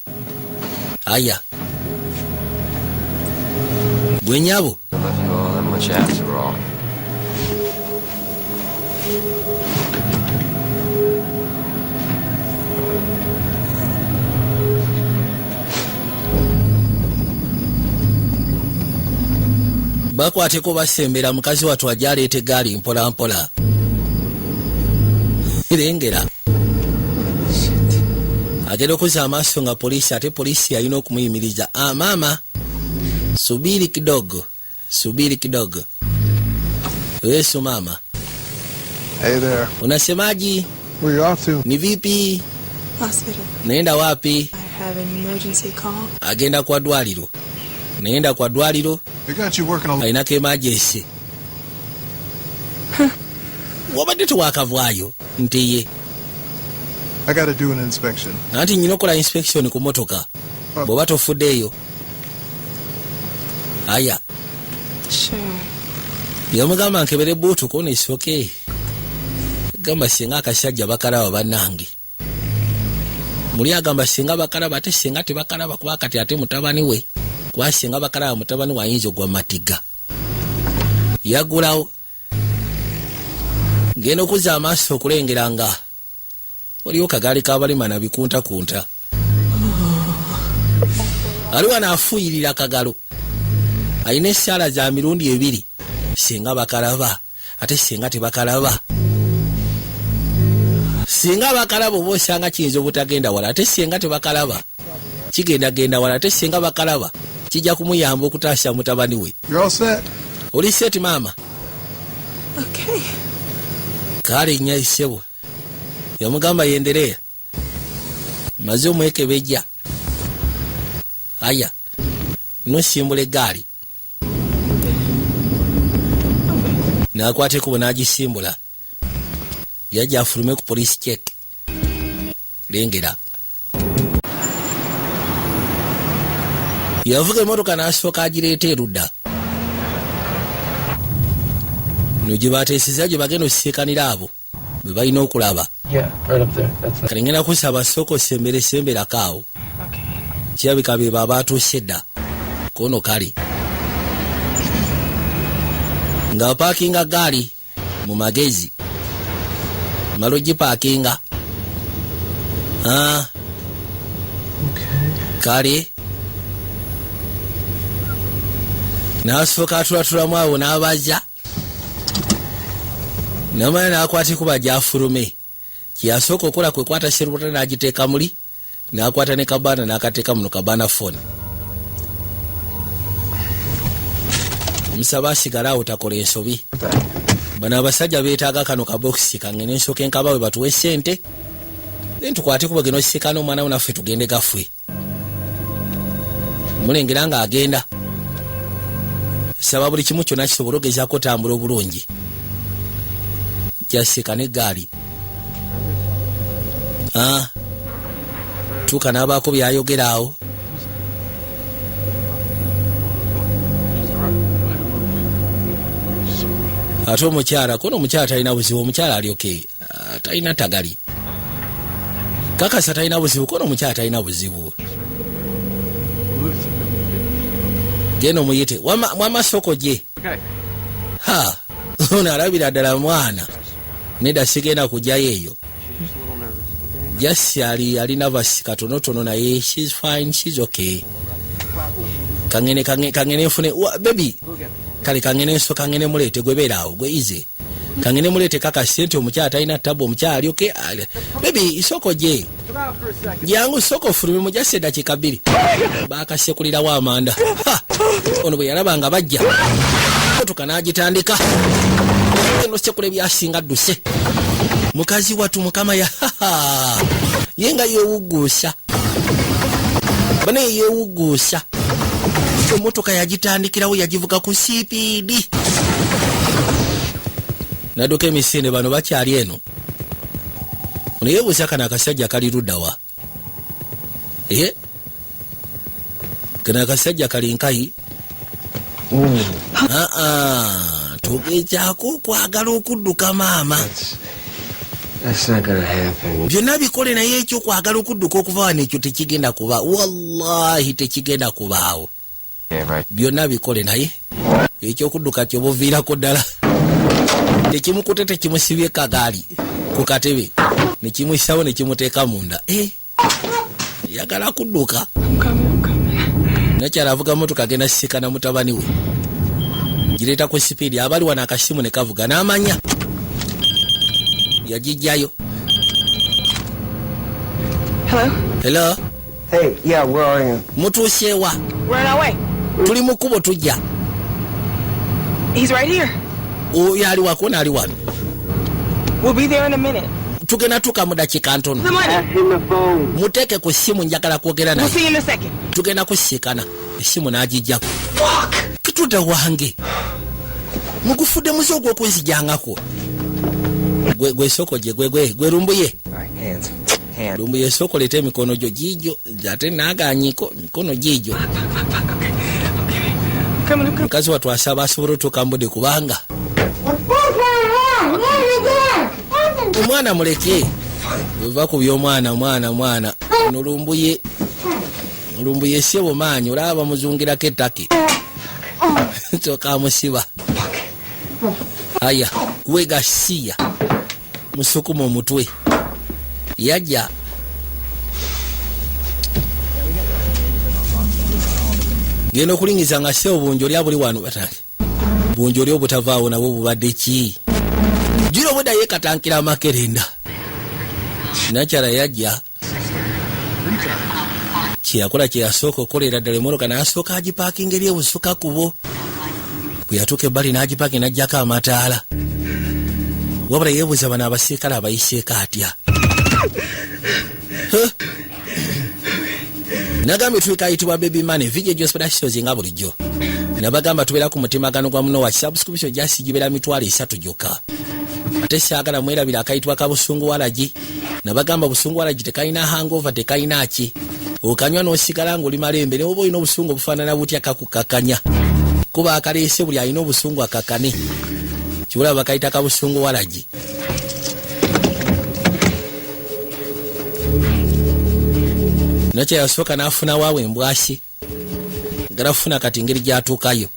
Aya gwe nyabo. I love you all that much after all. Bakwateko basembera, mukazi wattu ajja aleeta eggaali mpola mpola. Lengera agenda okuzza amaaso nga poliisi, ate poliisi yalina okumuyimiriza. Ah, maama, subiri kidogo, subiri kidogo. Yesu mama. Hey there. Unasemaji? Where you off to? Ni vipi? Hospital. Naenda wapi? I have an emergency call. Agenda kwa dwaliro, naenda kwa dwaliro. They got you working a Alinako emergency. Wabadde tewakavaayo nti ye. I got to do an inspection. Anti nyina okola inspection ku motoka bw'oba tofuddeeyo. Aya. Sure. Yamugamba nkebere boot kona esoke. Gamba singa akasajja bakalaba, bannange. Muli agamba singa bakalaba, ate singa tebakalaba, kuba kati ate mutabani we, kuba singa bakalaba mutabani we ayinza ogwa matiga. Yagulawo, genda okuzza amaaso okulengera nga waliwo kagaali k'abalema na bikuntakunta. Ali wano afuuyirira kagalo, alina essaala za mirundi ebiri, singa bakalaba, ate singa tebakalaba. Singa bakalaba oba osanga kiyinza obutagenda wala, ate singa tebakalaba kigendagenda wala, ate singa bakalaba kijja kumuyamba okutaasa mutabani we. You're all set. Oli set maama? Okay. Kale nya ssebo. Yamugamba yendereya, maze omwekebejja. Aya, nosimbula eggaali n'akwata ekubo n'agisimbula, yajja afulume ku police check. Lengera. Yavuga emmotoka n'asooka agireeta erudda no gye bateeseza, gye bagenda osisiikanira abo bwe balina okulaba. Yeah, right up there. That's Kale ngenda kusaba sooka osembere, semberako awo. Kirabika be babaatuuse dda. Kono kale nga paakinga gaali mu magezi, mala ogipaakinga. Ah. Kale n'asooka atulatulamu awo n'abaza namala n'akwata ekuba gyafulume. Kyeyasooka okukola kwe kwata serubota n'agiteeka muli, n'akwata ne kabaana n'akateeka muno kabaana phone. Musaba asigale awo, takola ensobi. Bano abasajja beetaaga kano kabokisi kange nensooka enkabawe batuwe sente, then tukwate kuba geno sisikana omwana wo naffe tugende gaffe. Mulengera ng'agenda saba buli kimu kyonna kisobole ogezaako otambula obulungi. Jasiika n'eggaali. Ah, tuuka n'abaako byayogera awo. Ate omukyala kono, omukyala talina buzibu, omukyala alyoke. Ah, talina tagali kakasa, talina buzibu kono, omukyala talina buzibu. Genda omuyite mwama soko gye. Ha, ono alabira ddala mwana. Nedda, sigenda kujjayo eyo. Just ali nervous katonotono, naye she's fine, she's okay. Kangene kangene nfune baby. Kale kangene nso kangene mulete, gwe beera awo, gwe easy. Kangene mulete kaka sente, omukyala talina tabu, omukyala ali okay. Baby, soko gye, jangu soko ofulume mu just eddakiika 2. Bakasekulirawo amanda. Ha! Ono bwe yalaba nga bajja, motoka n'agitandika eno sekula ebyasinga dduse. Mukazi watu mukama ya ye nga yewugguusa bane, yewugguusa emotoka yagitandikirawo, yagivuga ku speed, nadduka emisinde. Bano bakyali eno. Ono yeebuuza kano akasajja kali luddawa? Ee, kano akasajja kali nkayi. Aa, tugezaako okwagala okudduka maama. That's not gonna happen. Byonna bikole, naye ekyokwagala okudduka okuva wano ekyo tekigenda kuba, wallahi tekigenda kubaawo. Yeah, right. Byonna bikole, naye ekyokudduka kyobuviirako ddala tekimukute, tekimusibye kagaali ku katebe, nekimusawo nekimuteeka munda. Eh, yagala kudduka. Nakyala avuga motoka agenda sisikana mutabani we, gireeta ku speed. Abali wano akasimu ne kavuga n'amanya yagijjayo. Hello? Hello? Hey, yeah, where are you? Mutuuseewa? We're on our way. Tuli mu kkubo tujja. He's right here. Oyo ali wako ali wano. We'll be there in a minute. Tugenda tuka mu dakiika ntono. The money. Him the phone. Muteeke ku ssimu, njagala kwogera We'll naye. see you in a second. Tugenda kusiikana. Essimu n'agijjako. Fuck! Kitudde wange mugufudde muze ogw'okunzijangako. Gwe soko gye gwe lumbuye. All right, hands. Hands. Lumbuye, soko leeta emikono gyo giigyo, nze ate naaganyiko mikono giigyo. Fuck, fuck, fuck. Okay. Okay. I'm coming, I'm coming. Mukazi wattu asaba asobole otuuka mbudde kubanga omwana muleke weva ku byomwana mwana mwana ono lumbuye, lumbuye sebo maanyi olaba bamuzungirako ettake soka amusiba. Aya wegasiya musukuma omutwe yajja. Genda okulingiza nga sebo bungi oli abuli wano batange bungi oli obutavaawo nabwo bubadde ki jiro obudda yeekatankira amakerenda. Nakyala yajja, kyeyakola kyeyasooka okukolera ddala emmotoka n'asooka agipaakinga eri ebusuka kubo. Bwe yatuuka ebbali n'agipaakinga n'aggyako amataala. Wabula yeebuuza bano abasirikale abayiseeko atya? Huh? Nagambye tulika ayitibwa Baby Money VJ Jospedasos. Nga bulijjo nabagamba tubeera ku mutimagano gwa muno wa subscription jasi gibeera 300,000 gyokka. Ate saagala mwerabira akayitibwa ka busungu walagi. Nabagamba busungu walagi tekalina hangover, tekalina ki. Okanywa n'osigala ng'oli malembe, ne oba olina obusungu obufaanana butya kakukakanya. Kuba akaleese buli alina obusungu akakane. Kibula bakayita kabusungu walagi. Nakyo yasooka n'afuna waawe embwasi. Galafuna kati ngeri gy'atuukayo.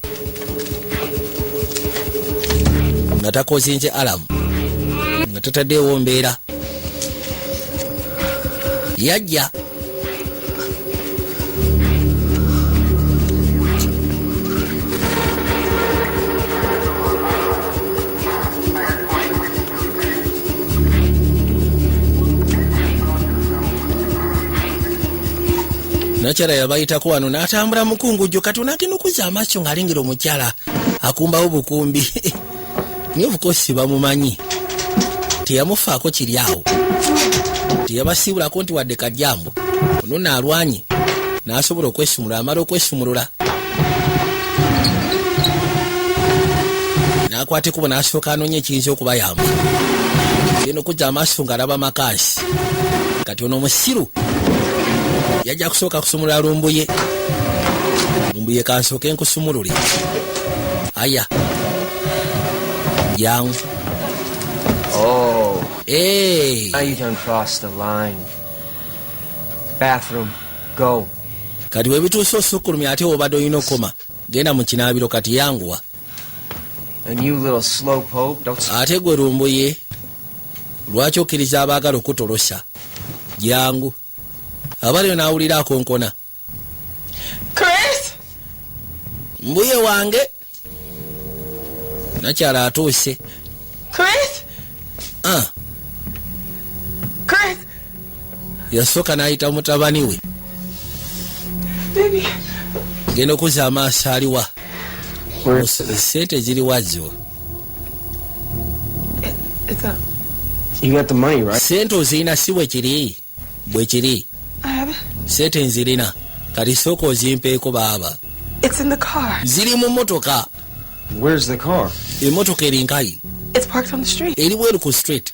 Nga takozinze alamu. Nga tataddeewo mbeera. Yajja. Nakyala yabayitako wano n'atambula mukungujjo kati onagenda okuzza amaaso ng'alengera omukyala akumbawo bukumbi. Naye of course bamumanyi. Teyamufaako kiri awo. Teyabasiibulako nti wadde kajambo. Ono n'alwanye n'asobola okwesumulula, amala okwesumulula. N'akwata ekkubo n'asooka anoonya ekiyinza okubayamba. Genda okuzza amaaso ng'alaba makaasi. Kati ono omusiru yajja kusooka kusumulula Lumbuye. Lumbuye kansooke nkusumulule. Aya. Jangu. Oh. Hey. Now you done crossed the line. Bathroom. Go. Kati bwe bituuse osukkulumya ate obadde olina okukoma. Genda mu kinaabiro kati yanguwa. And you little slowpoke, don't Ate gwe Lumbuye, lwaki okkiriza abaagala okutolosa? Jangu. Abaliyo n'awulira akonkona. Chris! Mbuye wange. Nakyala atuuse. Chris! Ah. Chris! Yasooka n'ayita mutabani we. Baby. Genda okuzza amaaso aliwa. Ssente ziriwa zo? It's up. You got the money, right? Ssente ozirina si bwe kiri? Bwe kiri. I have it. Ssente nzirina. Kati sooka ozimpeeko baaba. It's in the car. Ziri mu mmotoka. Where's the car? Emmotoka eri nkayi. It's parked on the street. Eri bweru ku street.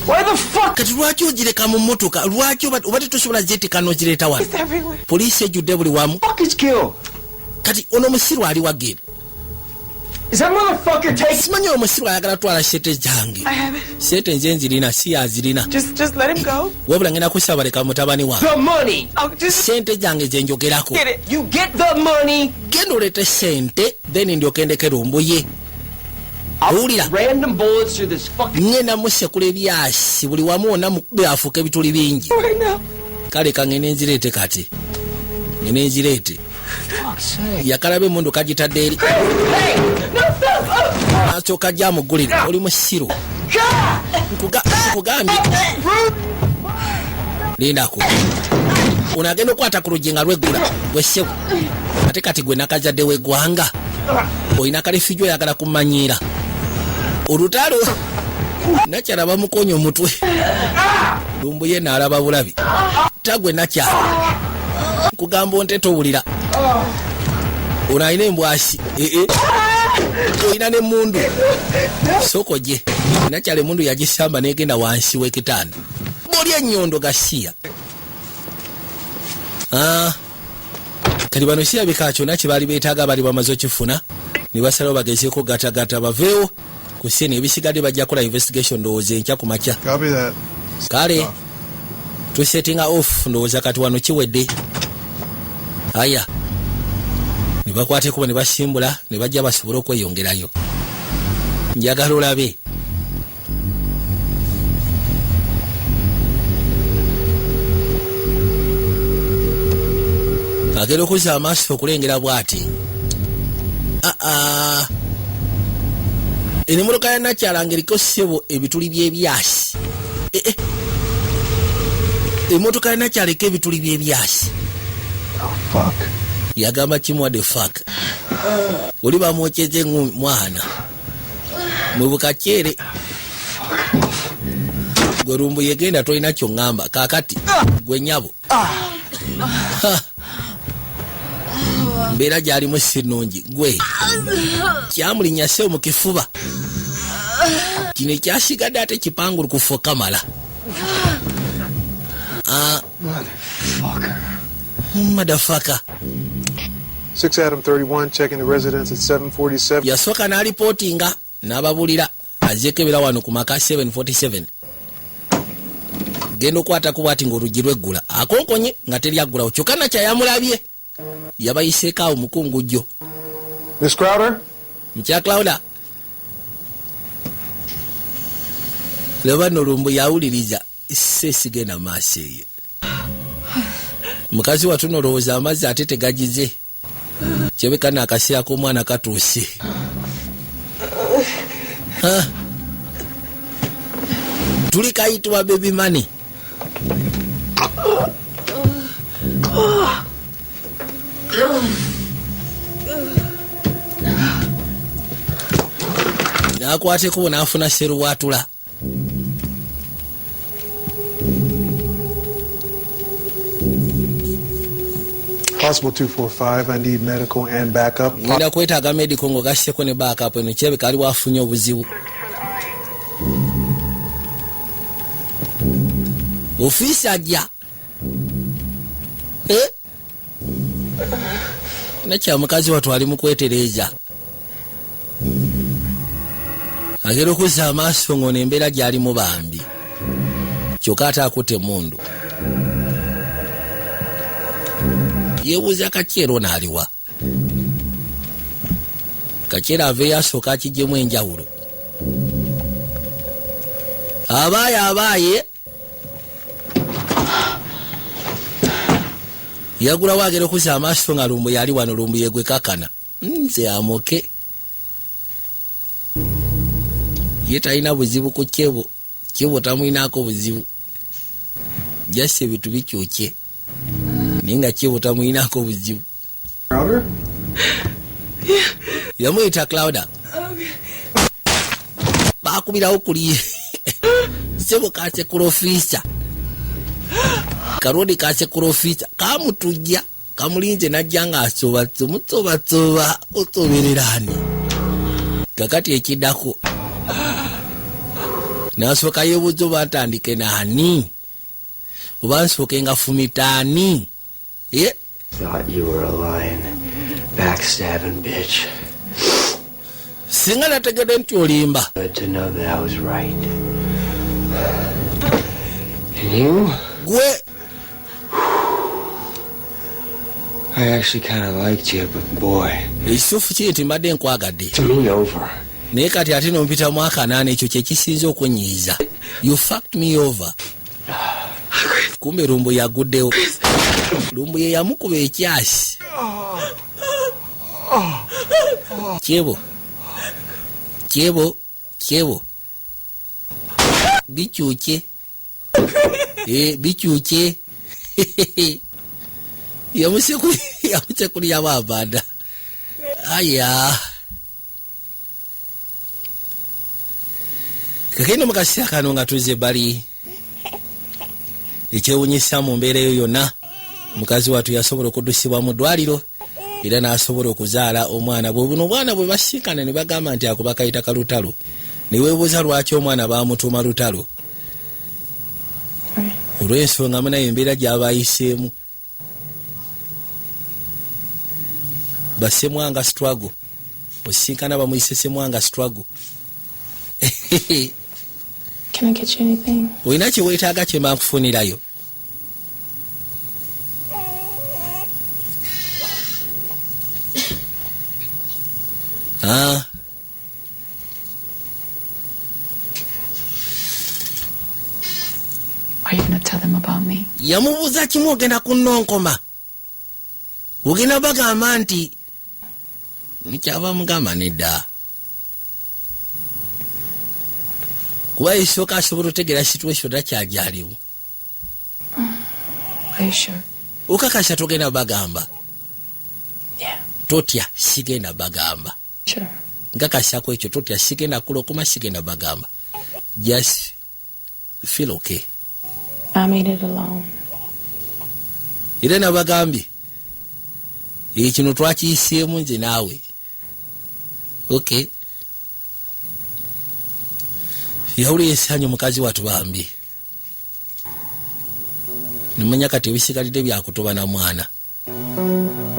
Why the fuck? Kati lwaki ogireka mu mmotoka? Lwaki oba tetusobola zeetika n'ogireeta wano? It's everywhere. Poliisi ejjudde buli wamu. Fuck is kill? Kati ono omusiru ali wagere. Is that motherfucker taking? Simanyi omusiru ayagala twala ssente zange. I have it. Ssente nze nzirina si yazirina. Just let him go. Wabula ngenda kusaba leka mutabani wange. The money. I'll just Ssente zange ze njogerako. get it. You get the money. Genda oleete ssente then ndyoke ndeke Lumbuye. Owulira? Random bullets through this fucking. Ngenda musekula ebyasi buli wamu wonna mukube afuuke ebituli bingi. Right now. Kale ka ngende nzireete kati. Ngende nzireete. Yakalaba emmundu kagitadde eri. Asooka ajja amuggulire. Oli musiru. Nkugambye. Lindako. Ono agenda okukwata ku luggi nga lweggula. Gwe ssebo. Ate kati gwe nakazadde w'eggwanga. Olina kalefijjo oyagala kumanyiira. Olutalo nakyala bamukonya omutwe. Lumbuye n'alaba bulabi. Tagwe nakyala. Nkugamba onte towulira. Ono alina embwasi. Olina n'emmundu. Sooka ojje. Nakyala emmundu yagisamba n'egenda wansi w'ekitanda. Bw'oli ennyondo gasiya. Kati bano kirabika kyonna kye baali beetaaga baali bamaze okifuna. Ne basalawo bagezeeko gatagata baveewo ku scene, ebisigadde bajja kukola investigation ndowooza enkya ku makya. Copy that. Kale tusettinga off ndowooza kati wano kiwedde. Aya. Ne bakwata ekkubo ne basimbula ne bajja basobole okweyongerayo. Njagala olabe. Agenda okuzza amaaso okulengera bw'ati. Aa. Eno emmotoka ya nakyala ng'eriko ssebo ebituli by'ebyasi. Emmotoka ya nakyala eriko ebituli by'ebyasi. Oh, fuck. Yagamba kimu the fuck. Oli bamwokyeze mwana. Mwe bukakyere. Gwe Lumbuye genda tolina ky'oŋŋamba. Kaakati gwe nnyabo. Ha. Mbeera gy'alimu si nnungi. Gwe kyamulinnya ssebo mu kifuba. Kino ekyasigadde ate kipangulukufu kamala. Motherfucker. Motherfucker. 6 Adam 31 checking the residence at 747. Yasooka n'alipootinga n'ababulira azekebera wano ku maka 747. Genda okwatako bwati ng'oluggi lweggula, akonkonye nga teryaggulawo, kyokka nakyayamulabye yabayiseeko awo mukungujjo. Miss Crowder? Mukya Crowder, laba nno lumbu yawuliriza sesigenda maaso eyo. Mukazi watu nolowooza amazzi ate tegagize, kyebeka nakaseera k'omwana katuuse. Ha. Tuli kayitibwa Baby Money. N'akwata ekkubo n'afuna seruwaatula. Possible 245, I need medical and backup. Ngenda kwetaaga medical ng'ogasseko ne backup. Eno kirabika aliwo afunye obuzibu. Ofiisi ajja. Eh? Nakya mukazi wattu ali mu kwetereeza. Agenda okuzza amaaso ng'ono embeera gy'alimu bambi. Kyokka ate akutte emmundu. Yeebuuza Kakyera ono aliwa. Kakyera aveeyo asooka akiggyemu enjawulo. Abaaye abaaye yagulawo, agenda okuzza amaaso nga lumbu yali wano. Lumbu yegwe kakana nze amoke, ye talina buzibu ku kyebo, kyebo tamwinaako buzibu, jasi ebintu bikyukye, naye nga kyebo tamwinaako buzibu. Crowder? Yamuyita Crowder, bakubirawo kuli sebo kasekulofisa karodi kasekulofisa kamutujja kamulinze, najja nga asoba musobatsoba osobererani. Kakati ekiddako nasooka yebuuza oba ntandike naani oba nsooke nga fumitaani. Eh? Thought you were a lying, backstabbing bitch. Singa nategedde nti olimba. Good to know that I was right. And you? Gwe. I actually kind of liked you, but boy, Ekituufu kiri nti mbadde nkwagadde, to me over. Naye kati ate nompita mwaka naana, ekyo kyekisinza okunyiiza. You fucked me over. Kumbe lumbu yaguddewo, lumbu ye yamukuba ekyasi. Kyebo kyebo kyebo bikyukye. Eh, bikyukye. Yamusekulyamu abanda aya. Kakendo mu kaseera kano nga tuzze ebbali, ekyewunyisa mu mbeera eyo yonna, mukazi wattu yasobola okuddusibwa mu ddwaliro era n'asobola okuzaala omwana. Bwe buno obwana bwe basinkana ne bagamba nti ako bakayita kalutalo, ne weebuuza lwaki omwana baamutuuma Lutalo, olw'ensonga munaye embeera gy'abayiseemu basemwanga struggle. Osinkana bamuyise semwanga struggle. Can I get you anything? Olina kye weetaaga kye mba nkufunirayo? Ah. Are you gonna tell them about me? Yamubuuza kimu, ogenda kunnonkoma, ogenda bagamba nti nkyava mugamba nedda, kuba esooka asobola otegeera situation takyajaliwo. Are you sure? Okakasa togenda bagamba? Yeah. Totya, sigenda bagamba. Sure. Nkakasako ekyo, totya, sigenda kulokoma, sigenda bagamba. Just feel okay. I made it alone. Era nabagambye ekino twakiyiseemu nze naawe. Okay, yawulira essanyu mukazi watu bambi. Nimanya kati ebisigalidde byakutoba na mwana.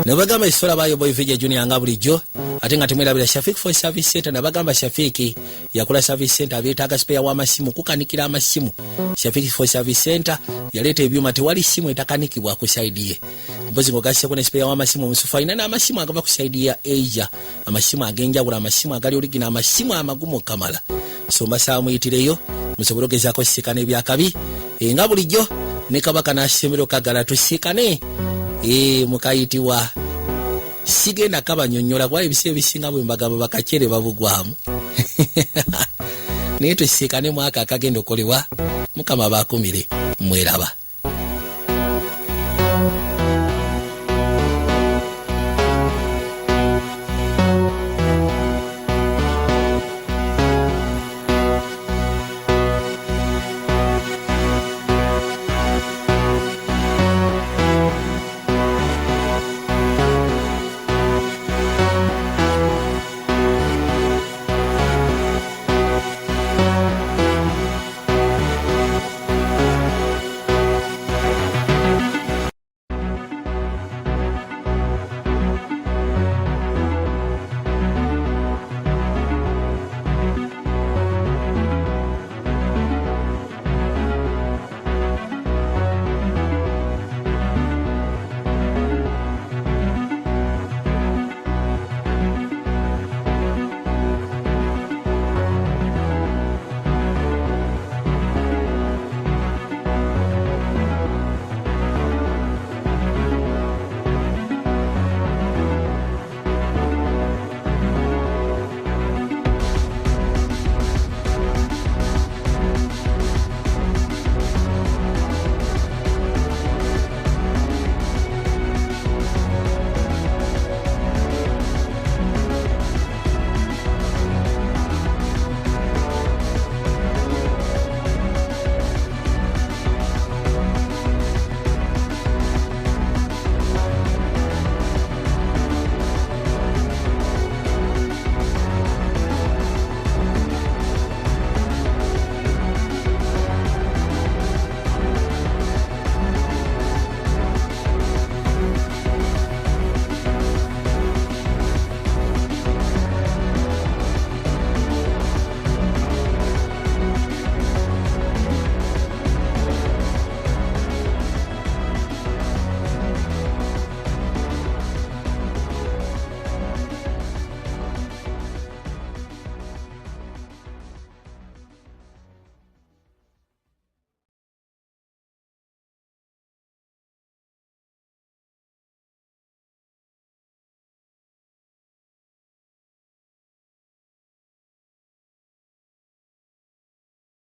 Nabagamba esola bayo Boy Vijay Junior nga bulijjo, ate nga temwerabira Shafik for Service Center. Nabagamba Shafiki yakola service center, abeetaaga spare w'amasimu, kukanikira amasimu, Shafik for Service Center yaleeta ebyuma. Tewali simu etakanikibwa ku side ye. Mpozi ng'ogasseko ne spare w'amasimu omusufu, alina n'amasimu agava ku side ya Asia, amasimu ag'enjawulo, amasimu agali original, amasimu amagumu kamala. So mbasaba muyitireyo musobole ogezaako sisikana ebyakabi. Nga bulijjo ne Kabaka n'asembero kagala tusiikane mukayitibwa sigenda kabanyonyola, kuba ebiseera ebisinga bwe mbagamba bakacere babugwamu. Naye tusiikane mwaka akagenda okolebwa. Mukama bakumire, mweraba.